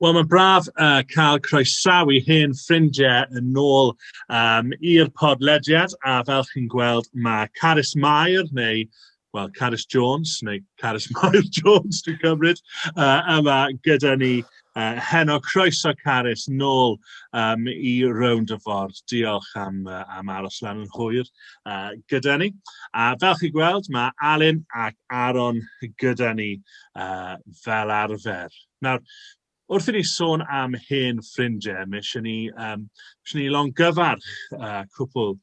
Wel, mae'n braf cael croesawu hen ffrindiau yn ôl i'r podlediad, a fel chi'n gweld, mae Carys Mair, neu, wel, Carys Jones, neu Carys Mair Jones, dwi'n cymryd, yma gyda ni heno. Croeso, Carys, nôl i Rownd y Ford. Diolch am aros lan yn hwyr gyda ni. A fel chi'n gweld, mae Alun ac Aaron gyda ni fel arfer. Nawr, wrth i ni sôn am hen ffrindiau, mae eisiau ni longyfarch cwpl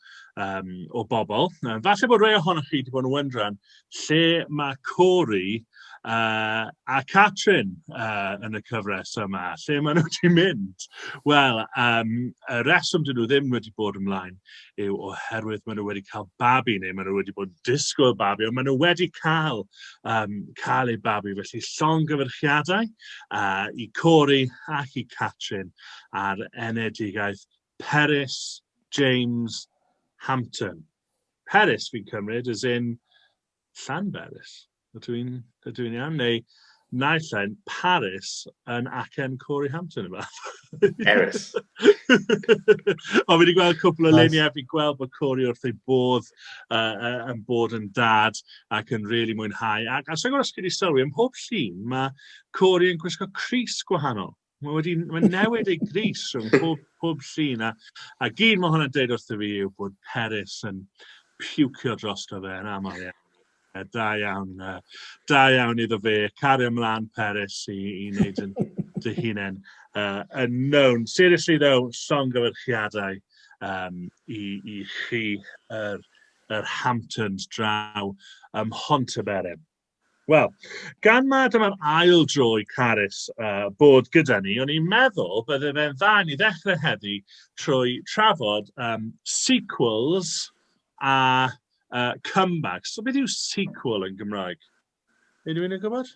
o bobl. Falle bod rhai ohonoch chi wedi bod yn wyndran lle mae Corey a Catrin yn y cyfres yma, lle maen nhw wedi mynd? Wel, y reswm dyn nhw ddim wedi bod ymlaen yw oherwydd maen nhw wedi cael babi, neu maen nhw wedi bod yn disgwyl babi, ond maen nhw wedi cael eu babi. Felly llongyfarchiadau i Corey ac i Catrin ar enedigaeth Peris James Hampton. Peris fi'n cymryd, as in Llanberis. Ydw i'n iawn? Neu naill ai'n Paris yn acen Corey Hampton yma. Paris. Ond fi wedi gweld cwpl o luniau, fi'n gweld bod Corey wrth ei bodd yn bod yn dad ac yn really mwynhau. Ac a sa'n gwybod os chi wedi sylwi, ym mhob llun mae Corey yn gwisgo crys gwahanol. Mae newid ei grys rhwng pob llun. A gyd mae hwnna'n deud wrtho fi yw bod Peris yn pucio drosto fe yn aml iawn. Da iawn, da iawn iddo fe. Cario ymlaen, Peris, i wneud yn dy hunain yn known. Seriously though, llongyfarchiadau i chi, yr Hamptons draw ym Mhontyberem. Wel, gan ma dyma'r ail dro i Carys bod gyda ni, o'n i'n meddwl bydde fe'n dda i ni ddechrau heddi trwy trafod sequels a comebacks. So beth yw sequel yn Gymraeg? Unrhyw un yn gwybod?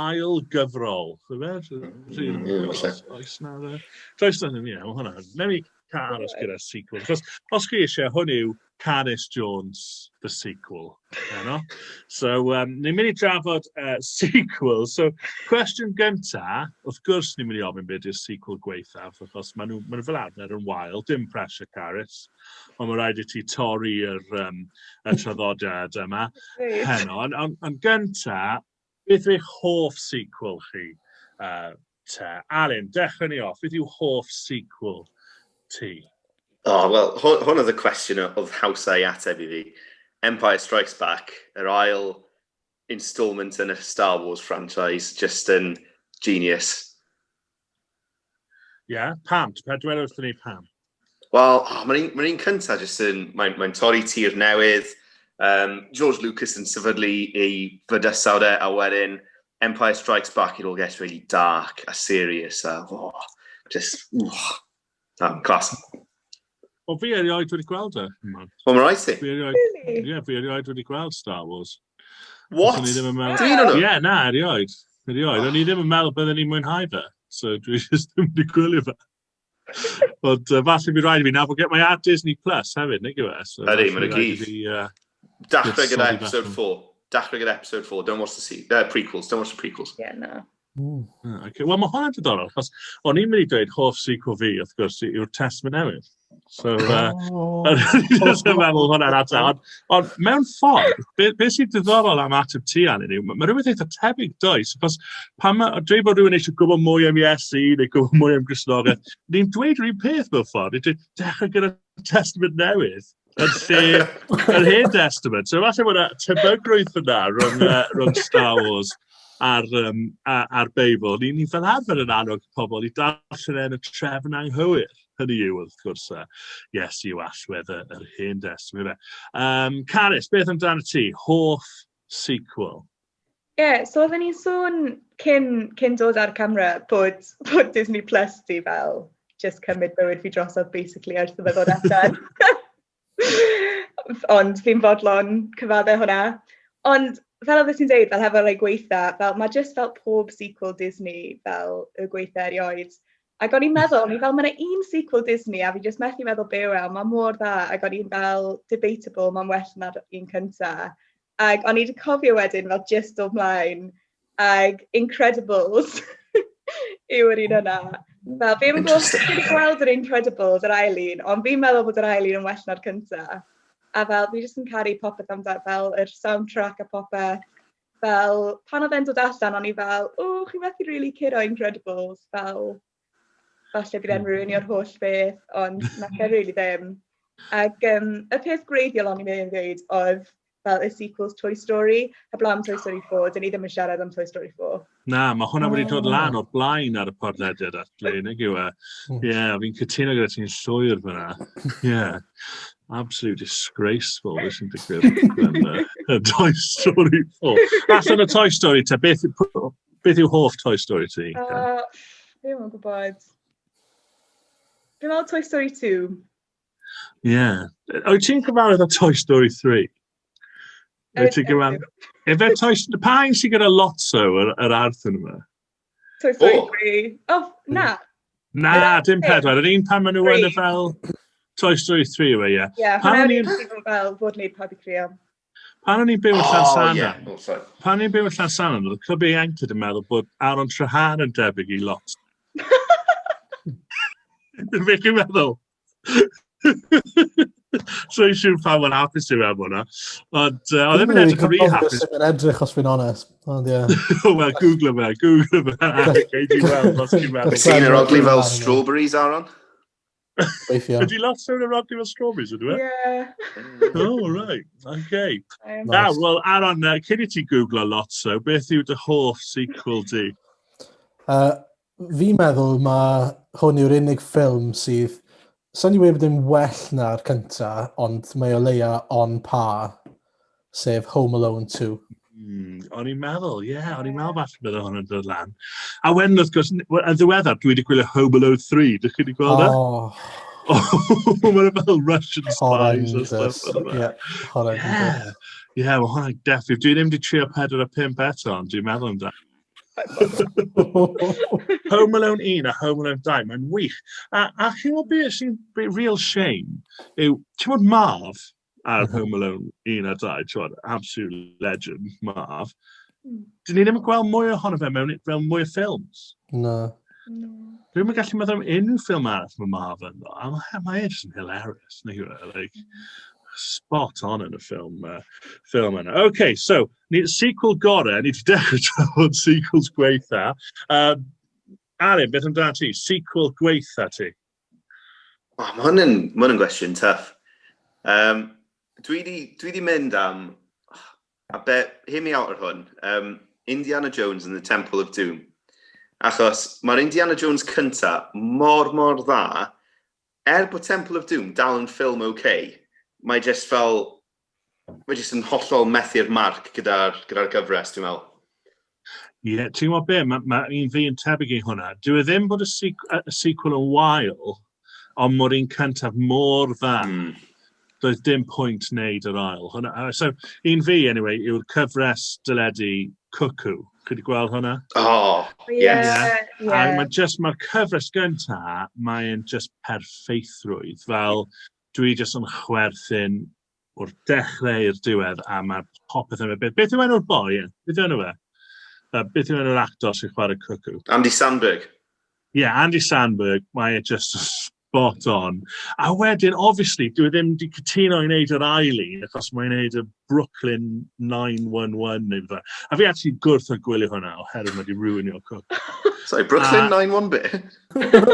Ail gyfrol. Oes na dde? Does na ddim, ie, hwnna. Newn ni cael aros gyda sequel. Achos, os chi eisiau, hwn yw Carys Jones, the sequel. You know? So, ni'n mynd i drafod sequel. So, cwestiwn gynta, wrth gwrs ni'n mynd i ofyn beth yw'r sequel gwaethaf, achos maen nhw fel arfer yn wael, dim pressure, Carys. Ond mae rhaid i ti torri'r y traddodiad yma heno. Ond gynta, beth yw eich hoff sequel chi? Te? Alun, dechrau ni off. Beth yw hoff sequel ti? Oh, wel, hwn oedd y cwestiwn oedd hawsa i ateb i fi. Empire Strikes Back, yr ail instalment yn y Star Wars franchise, just yn genius. Ie, yeah, pam? Pa dweud wrthyn ni pam? Wel, oh, mae'n ma un cyntaf jyst yn, mae torri tir newydd. George Lucas yn sefydlu ei fydysawd e, a wedyn Empire Strikes Back, it all gets really dark a serious a, oh, just, oh, class. O, fi erioed wedi gweld e. Wel, mae'n rhaid ti. Fi erioed, ie, yeah, fi erioed wedi gweld Star Wars. What? Dyn nhw? Ie, yeah, na, erioed. Erioed. O'n i ddim yn meddwl bydden ni'n mwynhau fe. So dwi just ddim wedi gwylio fe. Ond falle fi rhaid i fi nawr, mae ar Disney Plus hefyd, nag yw e? So, ydy, mae'n y gyd. Dechrau gyda episode 4. Dechrau gyda episode 4. Don't watch the prequels. Don't watch the prequels. Yeah, no. Okay. Wel, mae hwnna'n diddorol, achos o'n i'n mynd i dweud hoff sequel fi, wrth gwrs, yw'r Testament Newydd. So, just yn meddwl hwnna'n ateb. Ond mewn ffordd, be sy'n diddorol am ateb ti, Alun, yw, mae rhywbeth eitha tebyg, does? Achos pan mae, dweud bod rhywun eisiau gwybod mwy am Iesu neu gwybod mwy am Gristnogaeth, ni'n dweud rhywun peth mewn ffordd. Ni'n dweud, dechrau gyda Testament Newydd yn lle yr Hen Testament. So falle bod yna tebygrwydd fyna rhwng Star Wars a'r Beibl. Ni fel arfer yn annog pobl i darllen yn y trefn anghywir. Hynny yw, wrth gwrs, Iesu yw allwedd yr Hen Testament. Carys, beth amdano ti? Hoff sequel? Ie, yeah, so oedden ni'n sôn cyn dod ar camera bod Disney Plus di fel just cymryd bywyd fi drosodd basically ers iddo ddod allan. Ond fi'n fodlon cyfadde hwnna. Ond fel oedd ti'n dweud, fel hefo rhai gweitha, fel mae just fel pob sequel Disney fel y gweitha erioed. Ac o'n i'n meddwl, o'n i fel, mae yna un sequel Disney a fi just methu meddwl be yw e, ond mae mor dda, ac o'n i'n fel debatable, mae'n well na'r un cynta. Ac o'n i wedi cofio wedyn fel just o mlaen, ac Incredibles. Yw yr un yna. Fel, fi ddim yn gwybod, fi wedi gweld yr Incredibles, yr ail un, ond fi'n meddwl bod yr ail un yn well na'r cynta. A fel, fi jyst yn caru popeth amdano, fel yr soundtrack a popeth. Fel, pan oedd e'n dod allan, o'n i fel, "O, chi methu really curo Incredibles," fel, falle bydd e'n ruinio'r holl beth, ond nath e really ddim. Ac y peth gwreiddiol o'n i'n mynd i ddweud oedd fel y sequels Toy Story, heblaw am Toy Story 4, dyn ni ddim yn siarad am Toy Story 4. Na, mae hwnna wedi dod lan o'r blaen ar y podlediad, actually, nag yw e? Ie, yeah, fi'n cytuno gyda ti'n llwyr fyna. Ie. Yeah. Absolute disgraceful, beth sy'n digwydd yn Toy Story 4. Allan o Toy Story te, beth yw hoff Toy Story ti? Fi ddim yn gwybod. Fi'n meddwl Toy Story 2. Ie. Yeah. Wyt ti'n gyfarwydd â Toy Story 3? Wyt ti'n gyfarwydd? Efe Toy... Pa un sy'n gyda Lotso, yr arth yn yma? Toy Story 3. Oh, na. Na, dim pedwar. Yr un pan maen nhw yn y fel Toy Story 3 yw e, ie. Ie, hwnna yw'r fel fod wneud pawb i crio. Pan o'n i'n byw yn Llansannan, oh, yeah. Oh, pan o'n i'n byw yn Llansannan, oedd y clwb ieuenctid yn meddwl bod Aaron Trahan yn debyg i Lot. Be chi'n meddwl? So i'n siŵr pa mor hapus yw am hwnna. Ond oedd ddim yn edrych yn rhy hapus. Ddim yn edrych os fi'n onest. Ond ie. Wel, Google fe, Google fe. Gei di weld os ti'n meddwl. Ti'n arogli fel strawberries, Aaron? Weithio. Ydy lot o'n arogli fel strawberries, ydw e? Yeah. Oh, right. Okay. Nice. Na, wel, Aaron, cyn i ti googlo Lotso, beth yw dy hoff sequel di? Fi'n meddwl mae hwn yw'r unig ffilm sydd, sa'n i wedi bod yn well na'r cynta, ond mae o leia on par, sef Home Alone 2. O'n i'n meddwl, ie, yeah, o'n i'n meddwl falle bydde hwn yn dod lan. A wedyn, wrth gwrs, yn ddiweddar, dwi wedi gwylio Home Alone 3. Dych chi wedi gweld e? Oh. Oh, mae'n fel Russian spies a stuff. Yeah, horrendous. Yeah, well, hwnna'n definitely. Dwi ddim wedi trio 4 a 5 eto, ond dwi'n meddwl amdano. Home Alone 1 a Home Alone 2, mae'n wych. A chi'n gwybod beth sy'n real shame yw, ti'n gwybod Marv ar Home Alone 1 a 2, ti'n gwybod, absolute legend, Marv. Dyn ni ddim yn gweld mwy ohono fe mewn fel mwy o ffilms. Na. No. Dwi'n yn gallu meddwl am unrhyw ffilm arall mae Marv ynddo. A mae e jyst yn hilarious, nag yw e? Like, spot on yn y ffilm yna. OK, so, ni, sequel gore, ni wedi dechrau trafod sequels gweitha. Arin, beth amdano ti? Sequel gweitha ti? Oh, mae hwn yn gwestiwn tough. Dwi di mynd am, a be, hear me out ar hwn, Indiana Jones and the Temple of Doom. Achos mae'r Indiana Jones cynta mor, mor dda, er bod Temple of Doom dal yn ffilm okay, mae just fel, mae just yn hollol methu'r marc gyda'r gyfres, dwi'n meddwl. Ie, yeah, ti'n gwybod be, mae un fi yn tebyg i hwnna. Dwi e ddim bod y sequel yn wael, ond mae'r un cyntaf mor dda. Doedd dim pwynt wneud yr ail. Hwnna, so, un fi, anyway, yw'r cyfres deledu Cuckoo. Chi wedi gweld hwnna? Oh, yes. Yeah. A mae just, mae'r cyfres gynta, mae'n just perffeithrwydd. Fel, dwi just yn chwerthin o'r dechrau i'r diwedd, a mae popeth yn... Beth yw enw'r boi? Beth yw enw fe? Beth yw enw'r actor sy'n chwarae Cuckoo? Andy Samberg. Yeah, Andy Samberg, mae e just spot on. A wedyn, obviously, dwi ddim wedi cytuno i wneud yr ail un, achos mae'n wneud y Brooklyn 911 neu beth. A fi actually gwrthod gwylio hwnna, oherwydd mae wedi ruinio Cuckoo. Sorry, Brooklyn 91 bit?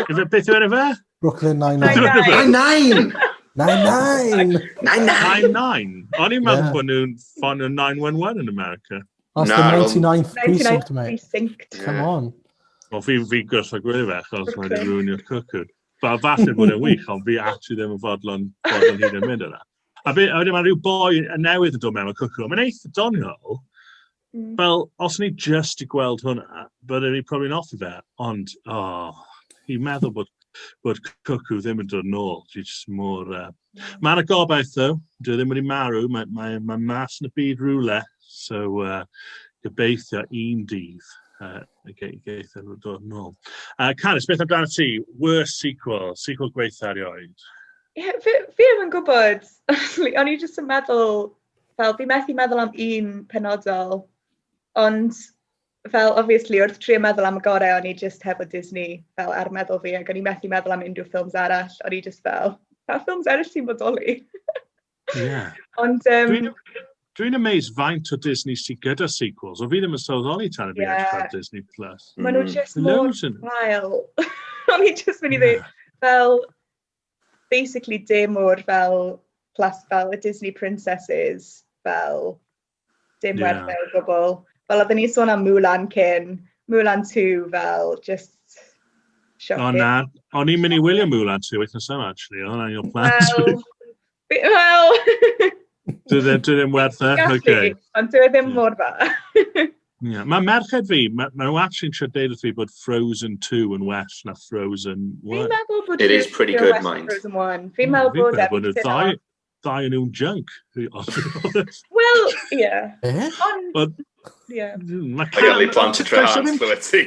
Ife, beth yw enw fe? Brooklyn Nine-Nine. Nine. 99! Nine-Nine! 99! 99. O'n i'n meddwl bod nhw'n ffonio 911 yn America. That's Na, the well- 99th precinct, 99 mate. Precinct. Come on. Wel, fi gwrthod gwylio fe, achos mae wedi ruinio Cuckoo. Fel, falle bod e'n wych, ond fi actually ddim yn fodlon hyd yn mynd yna. A wedyn mae rhyw boi newydd yn dod mewn o Cuckoo. Mae'n eitha doniol. Fel, os ni just i gweld hwnna, byddwn ni probably'n hoffi fe. Ond, oh, i'n meddwl bod Cuckoo ddim yn dod nôl. Dwi just mor... Mae yna gobaith, though. Dwi ddim wedi marw. Mae mas yn y byd rhywle. So, gobeithio un dydd geith e dod nôl. Caris, beth amdano ti? Worst sequel? Sequel gweitha erioed? Ie, yeah, fi ddim yn gwybod. Honestly, o'n i jyst yn meddwl, fel, fi methu meddwl am un penodol, ond fel, obviously, wrth trio meddwl am y gorau, o'n i just hefo Disney fel ar meddwl fi, ac o'n i methu meddwl am unrhyw ffilms arall. O'n i just fel, pa ffilms eraill sy'n bodoli? Ond, Dwi'n amazed faint o Disney sydd gyda sequels. O fi ddim yn sylweddoli tan y fi edrych ar Disney Plus. Maen nhw just mor wael. O'n i just mynd i ddweud, fel, basically dim o'r fel, plus fel y Disney princesses, fel, dim werth e o gwbl. Fel oedden ni'n sôn am Mulan cyn, Mulan 2 fel, just shocking. O na, o'n i'n mynd i wylio Mulan 2 wythnos yma, actually. Oedd hwnna'n your plans. Wel, Dwi ddim werth e, oce. Ond dwi ddim mor dda. Yeah. Mae merched fi, ma nhw actually'n trio deud wrth fi bod Frozen 2 yn well na Frozen 1. Fi'n meddwl bod It is pretty good, mind. Frozen 1. Fi'n meddwl bod e. Ddau, ddau yn nhw'n junk. Wel, ie. Ond, ie. Mae cael ei plant i trehan, clywed ti.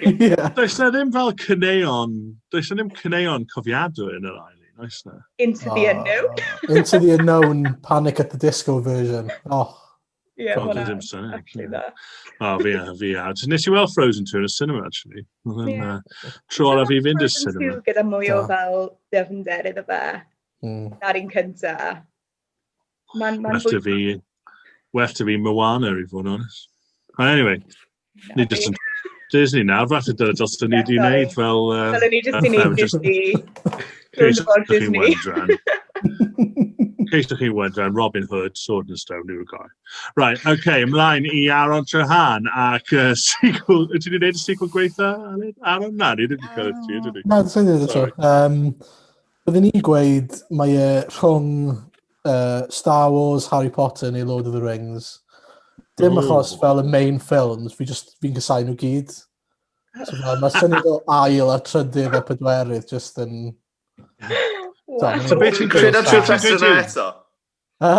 Does na ddim fel caneuon, does na ddim caneuon cofiadwy yn yr ail un, oes na? Into the Unknown. Into the Unknown, Panic at the Disco version. Oh. Ie, God, hwnna. ddim syniad. Actually, dda. O, fi a. Nes i weld Frozen 2 yn y cinema, actually. Oedd yn tro olaf fi fynd i'r Frozen cinema. 2 gyda mwy o Da. fel dyfnder iddo fe na'r un cynta. Mae'n Well to fi, well to fi Moana, i fod yn honest. But anyway, ni just yn Disney nawr, falle dyna dylsen ni wedi wneud fel Dylen ni just i wneud Disney. Case Rhwng ydych chi'n Disney. wondran. Case ydych chi'n wondran, Robin Hood, Sword and Stone yw'r guy. Right, okay, ymlaen i Aaron Trahan ac sequel, ydyn ni'n gwneud y sequel gweitha, Aled? Aaron? Na, ni ddim wedi cael y ti, ydyn ni? Na, sa'n dweud eto. Byddwn ni'n gweud mae e rhwng Star Wars, Harry Potter neu Lord of the Rings. Dim achos fel y main films, fi just, fi'n casáu nhw gyd. So fel, mae syniad o ail a trydydd a pedwerydd just yn Wow. So beth ti'n Rheda trwy'r rhestr yna eto? Ha?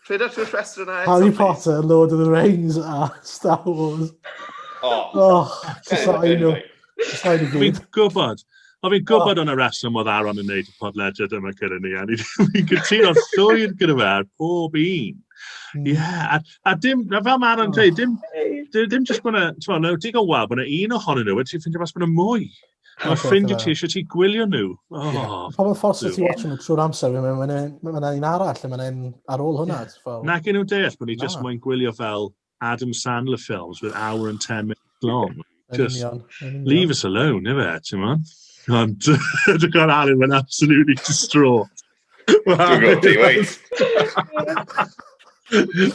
Rheda trwy'r rhestr yna eto, Harry please. Potter, Lord of the Rings a Star Wars. Oh, Oh, casáu nhw. Anyway. Casáu nhw Fi'n gyd. gwybod. O, fi'n gwybod o'n y reswm oedd Aaron yn neud y podlediad yma gyda ni, a ni'n cytuno llwyr gyda fe ar pob un. Ie, yeah, a dim, a fel mae Aaron dweud, dim, dim just bod yna, ti'n meddwl, digon wael bod yna un ohonyn nhw, wedi ti'n ffeindio mas bod yna mwy. Mae ffrindiau ti eisiau ti gwylio nhw. Oh, Pobl ffordd ti watch nhw trwy'r amser, mae'n un arall, mae'n un ar ôl hwnna. Fel. Na gen nhw'n deall bod ni just Na. moyn gwylio fel Adam Sandler films with hour and 10 minutes long. Yn Just union, yn union. leave us alone, ife, ti'n mo? Ond dwi'n cael Alan yn absolutely distraught. Dwi'n gwybod ti, wait.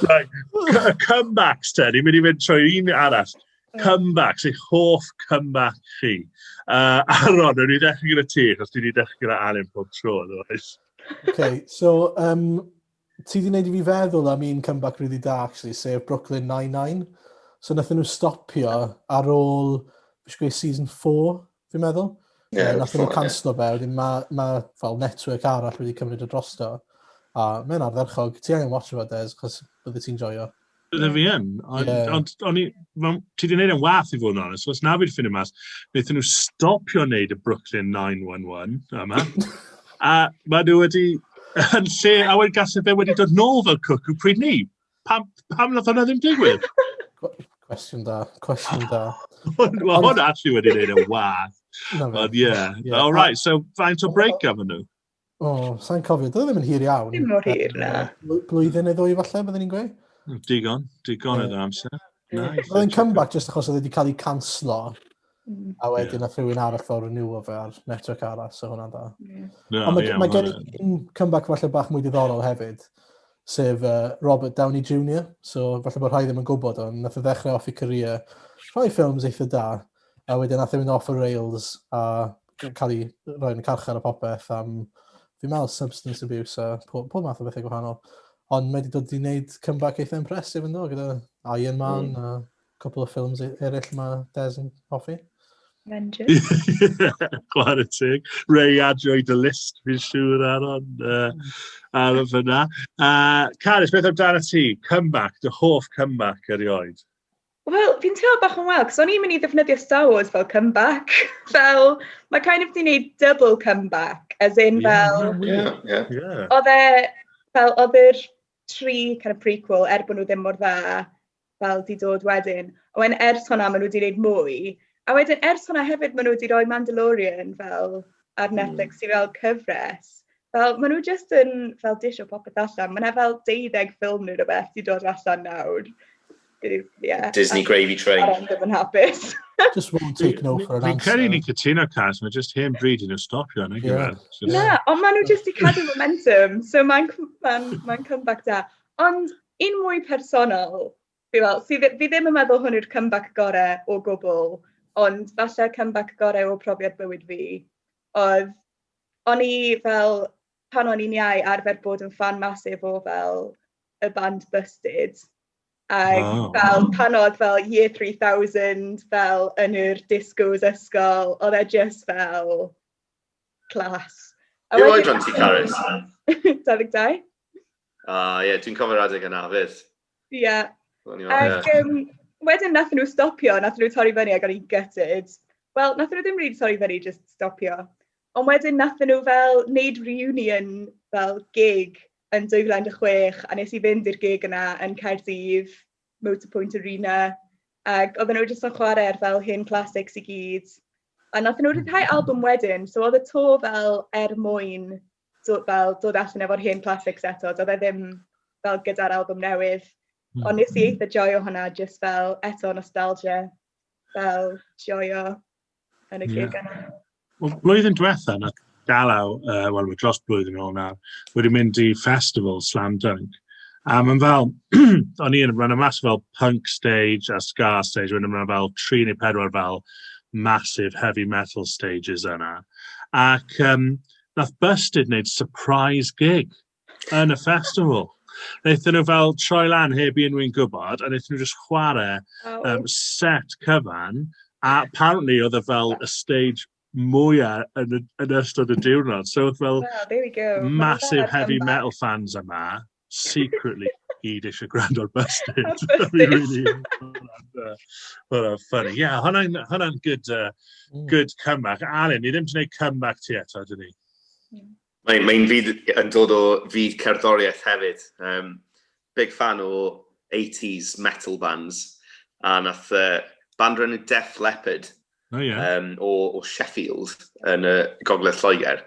Right, comebacks te, ni'n mynd i fynd trwy un arall. Comebacks, eich hoff comeback chi. Aaron, wnawn ni ddechrau gyda ti, achos dwi wedi dechrau gyda Alan pob tro, otherwise. Okay, so ti di wneud i fi feddwl am un comeback really da, actually, sef Brooklyn Nine-Nine. So nathon nhw stopio ar ôl, fi eisiau gweud season 4, fi'n meddwl. Ie, nathon nhw 4, ie. canslo fe, wedyn ma fel network arall wedi cymryd o drosto. A mae'n ardderchog. Ti angen watch fo, Des, achos bydde ti'n joio. Bydde fi yn. Ond ond o'n i, ti wedi gwneud yn wath i fod yn honest, os na fi wedi ffindio mas, wnaethon nhw stopio wneud y Brooklyn 911 yma. A ma nhw wedi, yn lle, a wedyn gallai fe wedi dod nôl fel cwcw pryd ni. Pam nath hwnna ddim digwydd? Cwestiwn da, cwestiwn da. Wel, hwnna actually wedi gwneud yn wath. Na fe. Ond ie. Ie. All right, so faint o break gafon nhw? O, sa'n cofio, doedd e ddim yn hir iawn. Ddim mor hir, na. Blwyddyn neu ddwy falle, byddwn ni'n gweud. Digon, digon oedd amser. Nice. Oedd e'n comeback just achos oedd wedi cael ei canslo, a wedyn nath rhywun arall fel renew o fe ar network arall, so hwnna'n da. No, Ond mae, ie, mae gen ma' i un comeback falle bach mwy diddorol hefyd, sef Robert Downey Jr. So falle bod rhai ddim yn gwybod, ond nath o ddechrau off ei career, rhai ffilms eitha da, a wedyn nath e mynd off y rails a cael ei roi yn y carchar a popeth am, fi'n meddwl, substance abuse a pob math o bethau gwahanol. Ond mae wedi dod i wneud comeback eitha impressive yn do, gyda Iron Man a cwpl o ffilms eraill mae Des yn hoffi. Avengers. Chwarae teg. Ray adio i dy list, fi'n siŵr, Aaron, ar y fyna. Carys, beth amdano ti? Comeback, dy hoff comeback erioed? Wel, fi'n teimlo bach yn wel, cos o'n i'n mynd i ddefnyddio Star Wars fel comeback. Fel, mae kind of di wneud double comeback, as in fel, oedd e, fel, oedd yr tri kind of prequel, er bod nhw ddim mor dda, fel di dod wedyn. A wedyn ers hwnna maen nhw wedi gwneud mwy. A wedyn ers hwnna hefyd maen nhw wedi rhoi Mandalorian fel ar Netflix i fel cyfres. Fel maen nhw just yn fel disho popeth allan. Mae yna fel 12 ffilm neu rhywbeth wedi dod allan nawr. Yeah. Disney Gravy Train. A ddim yn hapus. Just won't take no for an Fi'n answer. credu ni'n cytuno, Cas, mae just hen bryd i nhw stopio, nag yw e? Just- Na, ond maen nhw jyst i cadw momentum, so mae'n ma comeback da. Ond un mwy personol, fi fel, fi, fi ddim yn meddwl hwn yw'r comeback gorau o gwbl, ond falle comeback gorau o profiad bywyd fi, oedd, o'n i fel, pan o'n i'n iau, arfer bod yn fan massive o fel y band Busted. Ac fel pan oedd fel year 3000 fel yn yr discos ysgol, oedd e just fel class. A Be wedyn- oedran ti, Carys? 22? Ah, ie, dwi'n cofio'r adeg yna fyd. Ie. O'n i'n meddwl, Ac wedyn nathon nhw stopio, nathon nhw torri fyny ac o'n i'n gutted. Wel, nathon nhw ddim really torri fyny, just stopio. Ond wedyn nathon nhw fel wneud reunion fel gig yn 2016 a nes i fynd i'r gig yna yn Caerdydd, Motorpoint Arena, ac oedden nhw jyst yn chwarae'r fel hen classics i gyd. A nathon nhw ryddhau album wedyn, so oedd y to fel er mwyn dod, fel, dod allan efo'r hen classics eto, doedd e ddim fel gyda'r album newydd. Ond nes i eitha joio hwnna, just fel eto nostalgia, fel joio yn y gig yna. Wel, blwyddyn diwetha, nath Galaw, wel, mae dros blwyddyn yn ôl nawr, wedi mynd i festival Slam Dunk. A mae'n fel, o'n i yn rhan mas fel punk stage a ska stage, wedyn mae'n fel tri neu pedwar fel massive heavy metal stages yna. Ac nath Busted wneud surprise gig yn y festival. Wnaethon nhw fel troi lan heb i unrhyw'n gwybod, a wnaethon nhw just chwarae set cyfan, a apparently oedd e fel y stage mwyaf yn ystod y diwrnod. So oedd fel Well, there we go. Ma' massive fel heavy comeback. metal fans yma, secretly gyd eisiau gwrando ar Busted. Ar Fi Busted. really, hwnna'n funny. Yeah, hwnna'n good comeback. Alun, ni ddim wedi gwneud comeback ti eto, dyn ni? Mae'n fyd yn dod o fyd cerddoriaeth hefyd. Big fan o 80s metal bands. A nath band o'r enw Def Leppard o Sheffield yn Gogledd Lloegr.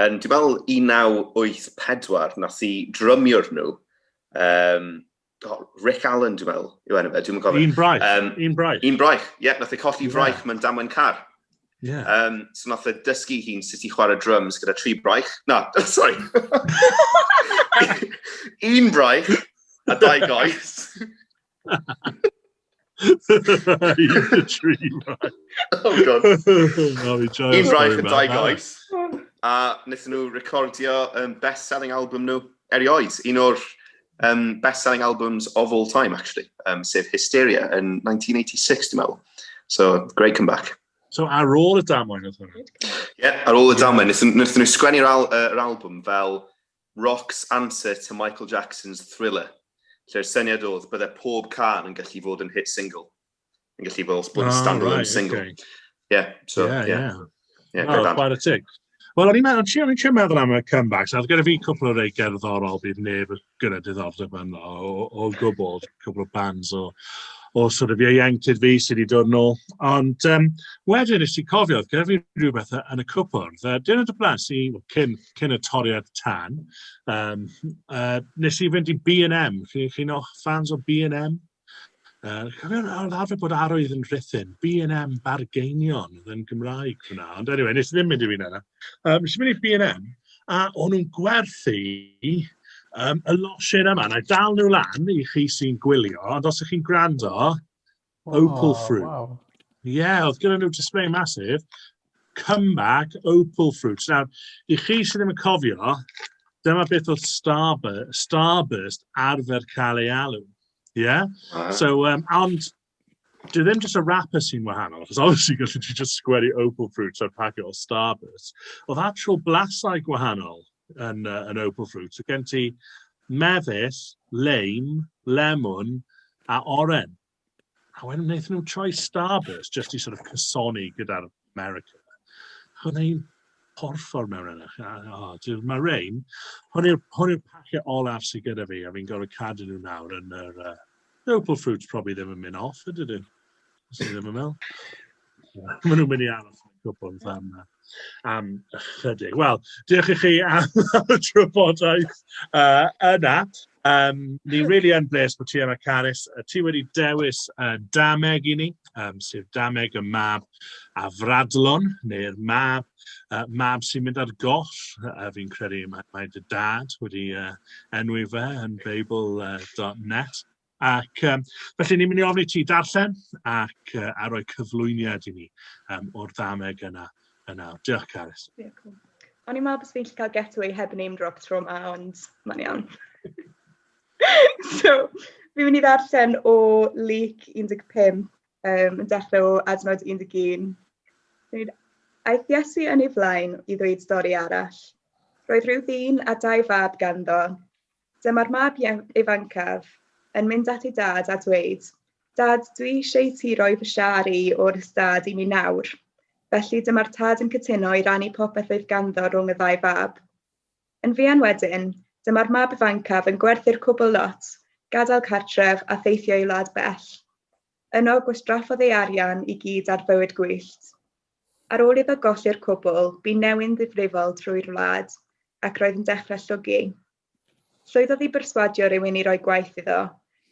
Yn, dwi'n meddwl 1984 nath i drymiwr nhw, oh, Rick Allen dwi'n meddwl, yw enw fe, dwi'n cofio. Un braich. Un braich. Un braich, ie, yeah, nath e colli fraich mewn damwain car. So nath e dysgu hun sut i chwarae drums gyda tri braich. Na, sorry. Un braich a dau goes. Un tri braich. Oh God. Oh, fi joio Un braich stori a yma. dau goes. A wnaethon nhw recordio best-selling album nhw erioed. Un o'r best-selling albums of all time, actually. Sef Hysteria yn 1986, dwi'n meddwl. So, great comeback. So ar ôl y damwain oedd hwnna? Yeah, ar ôl y damwain. Wnaethon nhw sgwennu'r yr album fel rock's answer to Michael Jackson's Thriller. Lle'r syniad oedd bydde pob cân yn gallu fod yn hit single. Yn gallu bod yn standalone single. Yeah, so, yeah. Yeah, Oh, great band. Quite a tick. Wel, o'n i'n trio meddwl am y comebacks. A oedd gyda fi cwpl o rei gerddorol bydd neb gyda diddordeb yno o gwbl, cwpl o bands o sort of ieuenctid fi sydd wedi dod nôl. Ond wedyn nes i cofio, oedd gyda fi rhywbeth yn y cwpwrdd. Diwrnod y blaen, si, well, cyn y toriad tân, nes i fynd i B&M. Chi'n o'ch fans o B&M? Cofio, oedd arfer bod arwydd yn Rhuthun, B&M Bargeinion, oedd yn Gymraeg fyna. Ond anyway, nes i ddim mynd i fi yna. Nes i fynd i B&M, a o'n nhw'n gwerthu y losin yma. Na i dal nhw lan i chi sy'n gwylio, ond os ydych chi'n gwrando, Opal Fruit. Ie, yeah, oedd gyda nhw display massive. Comeback Opal Fruit. Nawr, i chi sydd ddim yn cofio, dyma beth oedd Starburst arfer cael ei alw. Yeah? So, ond, dwi ddim just y wrapper sy'n wahanol, achos obviously gallu ti just sgwennu Opal Fruit ar packet o Starburst. Oedd actual blasau gwahanol yn Opal Fruit. So gen ti mefus, leim, lemon a oren. A wedyn wnaethon nhw troi Starburst just i sort of cysoni gyda'r America. Oedd ein porffor mewn yna. Oh, mae rein, hwn yw'r packet olaf sydd gyda fi, a fi'n gorfod cadw nhw nawr yn yr Purple Fruits probably ddim yn mynd off, ydyn nhw? Os ddim yn meddwl. Maen nhw'n mynd i aros yn y cwpwrdd am ychydig. Wel, diolch i chi am y trafodaeth yna. Ni really yn bles bod ti yma, Carys. Ti wedi dewis dameg i ni, sef dameg y mab afradlon, neu'r mab sy'n mynd ar goll. Fi'n credu mae dy dad wedi enwi fe yn Beibl.net. Ac felly ni'n mynd i ofyn i ti darllen ac a rhoi cyflwyniad i ni o'r ddameg yna yn awr. Diolch, Carys. Diolch. O'n i'n meddwl bod fi'n gallu cael getaway heb name drop tro yma, ond mae'n iawn. So, fi'n mynd i ddarllen o Luc 15, yn dechrau o adnod 11. Aeth Iesu yn ei flaen i ddweud stori arall. Roedd rhyw ddyn a dau fab ganddo. Dyma'r mab ifancaf yn mynd at ei dad a dweud, 'Dad, dwi eisiau i ti roi fy siâr i o'r ystâd i mi nawr.' Felly dyma'r tad yn cytuno i rannu popeth oedd ganddo rhwng y ddau fab. Yn fuan wedyn, dyma'r mab ifancaf yn gwerthu'r cwbl lot, gadael cartref a theithio i wlad bell. Yno, gwastraffodd ei arian i gyd ar fywyd gwyllt. Ar ôl iddo golli'r cwbl, bu newyn ddifrifol trwy'r wlad, ac roedd yn dechrau llwgu. Llwyddodd i berswadio rhywun i roi gwaith iddo,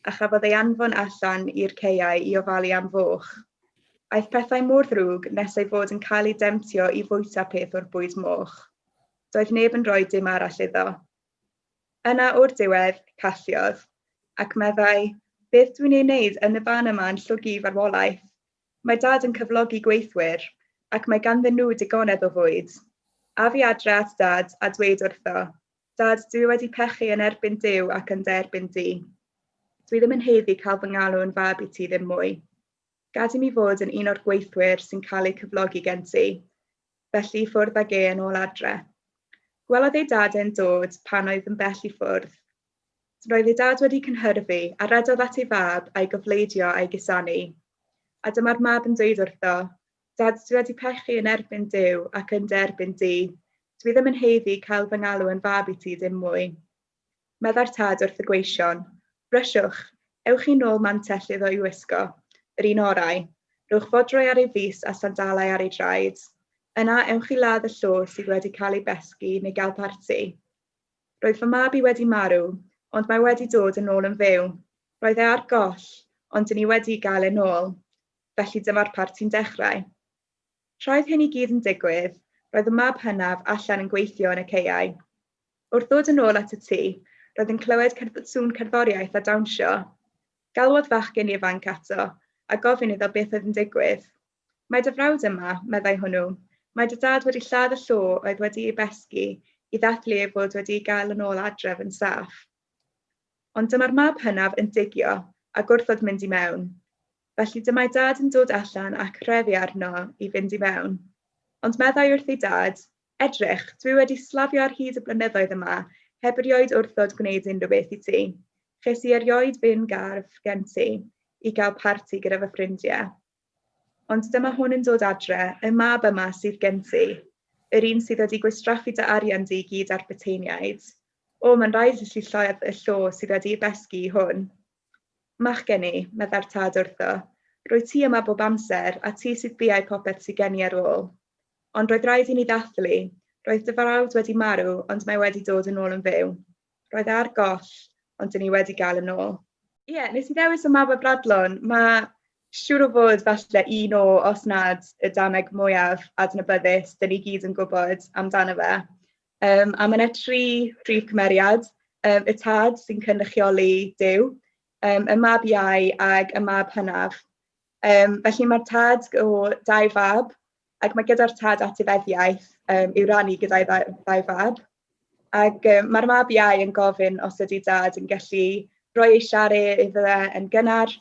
a chafodd ei anfon allan i'r caeau i ofalu am foch. Aeth pethau mor ddrwg nes ei fod yn cael ei demtio i fwyta peth o'r bwyd moch. Doedd neb yn rhoi dim arall iddo. Yna o'r diwedd, calliodd, ac meddai, 'Beth dwi'n ei wneud yn y fan yma yn llwgu i farwolaeth? Mae dad yn cyflogi gweithwyr, ac mae ganddyn nhw digonedd o fwyd. Af i adre at dad a dweud wrtho, 'Dad, dwi wedi pechu yn erbyn Duw ac yn dy erbyn di. Dwi ddim yn haeddu cael fy ngalw yn fab i ti ddim mwy. Gad i mi fod yn un o'r gweithwyr sy'n cael eu cyflogi gen ti.' Felly i ffwrdd ag e yn ôl adre. Gwelodd ei dad e'n dod pan oedd yn bell i ffwrdd. Roedd ei dad wedi cynhyrfu, a rhedodd at ei fab, a'i gofleidio a'i gusanu. A dyma'r mab yn dweud wrtho, Dad, dwi wedi pechu yn erbyn Duw ac yn dy erbyn di. Dwi ddim yn haeddu cael fy ngalw yn fab i ti dim mwy. Meddai'r tad wrth y gweision, Brysiwch, ewch i nôl mantell iddo i'w wisgo, yr un orau. Rhowch fodrwy ar ei fys a sandalau ar ei draed. Yna ewch i ladd y llo sydd wedi cael ei besgi neu gael parti. Roedd fy mab i wedi marw, ond mae wedi dod yn ôl yn fyw. Roedd e ar goll, ond dyn ni wedi'i gael e'n ôl. Felly dyma'r parti'n dechrau. Tra oedd hyn i gyd yn digwydd, roedd y mab hynaf allan yn gweithio yn y caeau. Wrth ddod yn ôl at y tŷ, roedd yn clywed sŵn cerddoriaeth a dawnsio. Galwodd fachgen ifanc ato a gofyn iddo beth oedd yn digwydd. Mae dy frawd yma, meddai hwnnw. Mae dy dad wedi lladd y llo oedd wedi ei besgi i ddathlu ei fod wedi ei gael yn ôl adref yn saff. Ond dyma'r mab hynaf yn digio a gwrthod mynd i mewn. Felly dyma'i dad yn dod allan ac rhefu arno i fynd i mewn. Ond meddai wrth ei dad, Edrych, dwi wedi slafio ar hyd y blynyddoedd yma, heb erioed wrthod gwneud unrhyw beth i ti. Ches i erioed fin garf gen ti i gael parti gyda fy ffrindiau. Ond dyma hwn yn dod adre, y mab yma sydd gen ti, yr un sydd wedi gwastraffu dy arian di i gyd ar buteiniaid. O, mae'n rhaid i ti lladd y llo sydd wedi ei besgi i hwn. Machgen i, meddai'r tad wrtho, rwyt ti yma bob amser, a ti sydd biau popeth sydd gen i ar ôl. Ond roedd rhaid i ni ddathlu. Roedd dy frawd wedi marw, ond mae wedi dod yn ôl yn fyw. Roedd e ar goll, ond dyn ni wedi gael yn ôl. Ie, yeah, nes i ddewis y Mab a Bradlon. Mae siŵr o fod falle un o, os nad y dameg mwyaf adnabyddus, dyn ni gyd yn gwybod amdano fe. A mae yna tri prif cymeriad. Y tad sy'n cynrychioli Duw, y mab iau ag y mab hynaf. Felly mae'r tad o dau fab, ac mae gyda'r tad etifeddiaeth i'w rannu gyda'i ddau fab. Ac mae'r mab iau yn gofyn os ydy dad yn gallu rhoi ei siare iddo fe yn gynnar,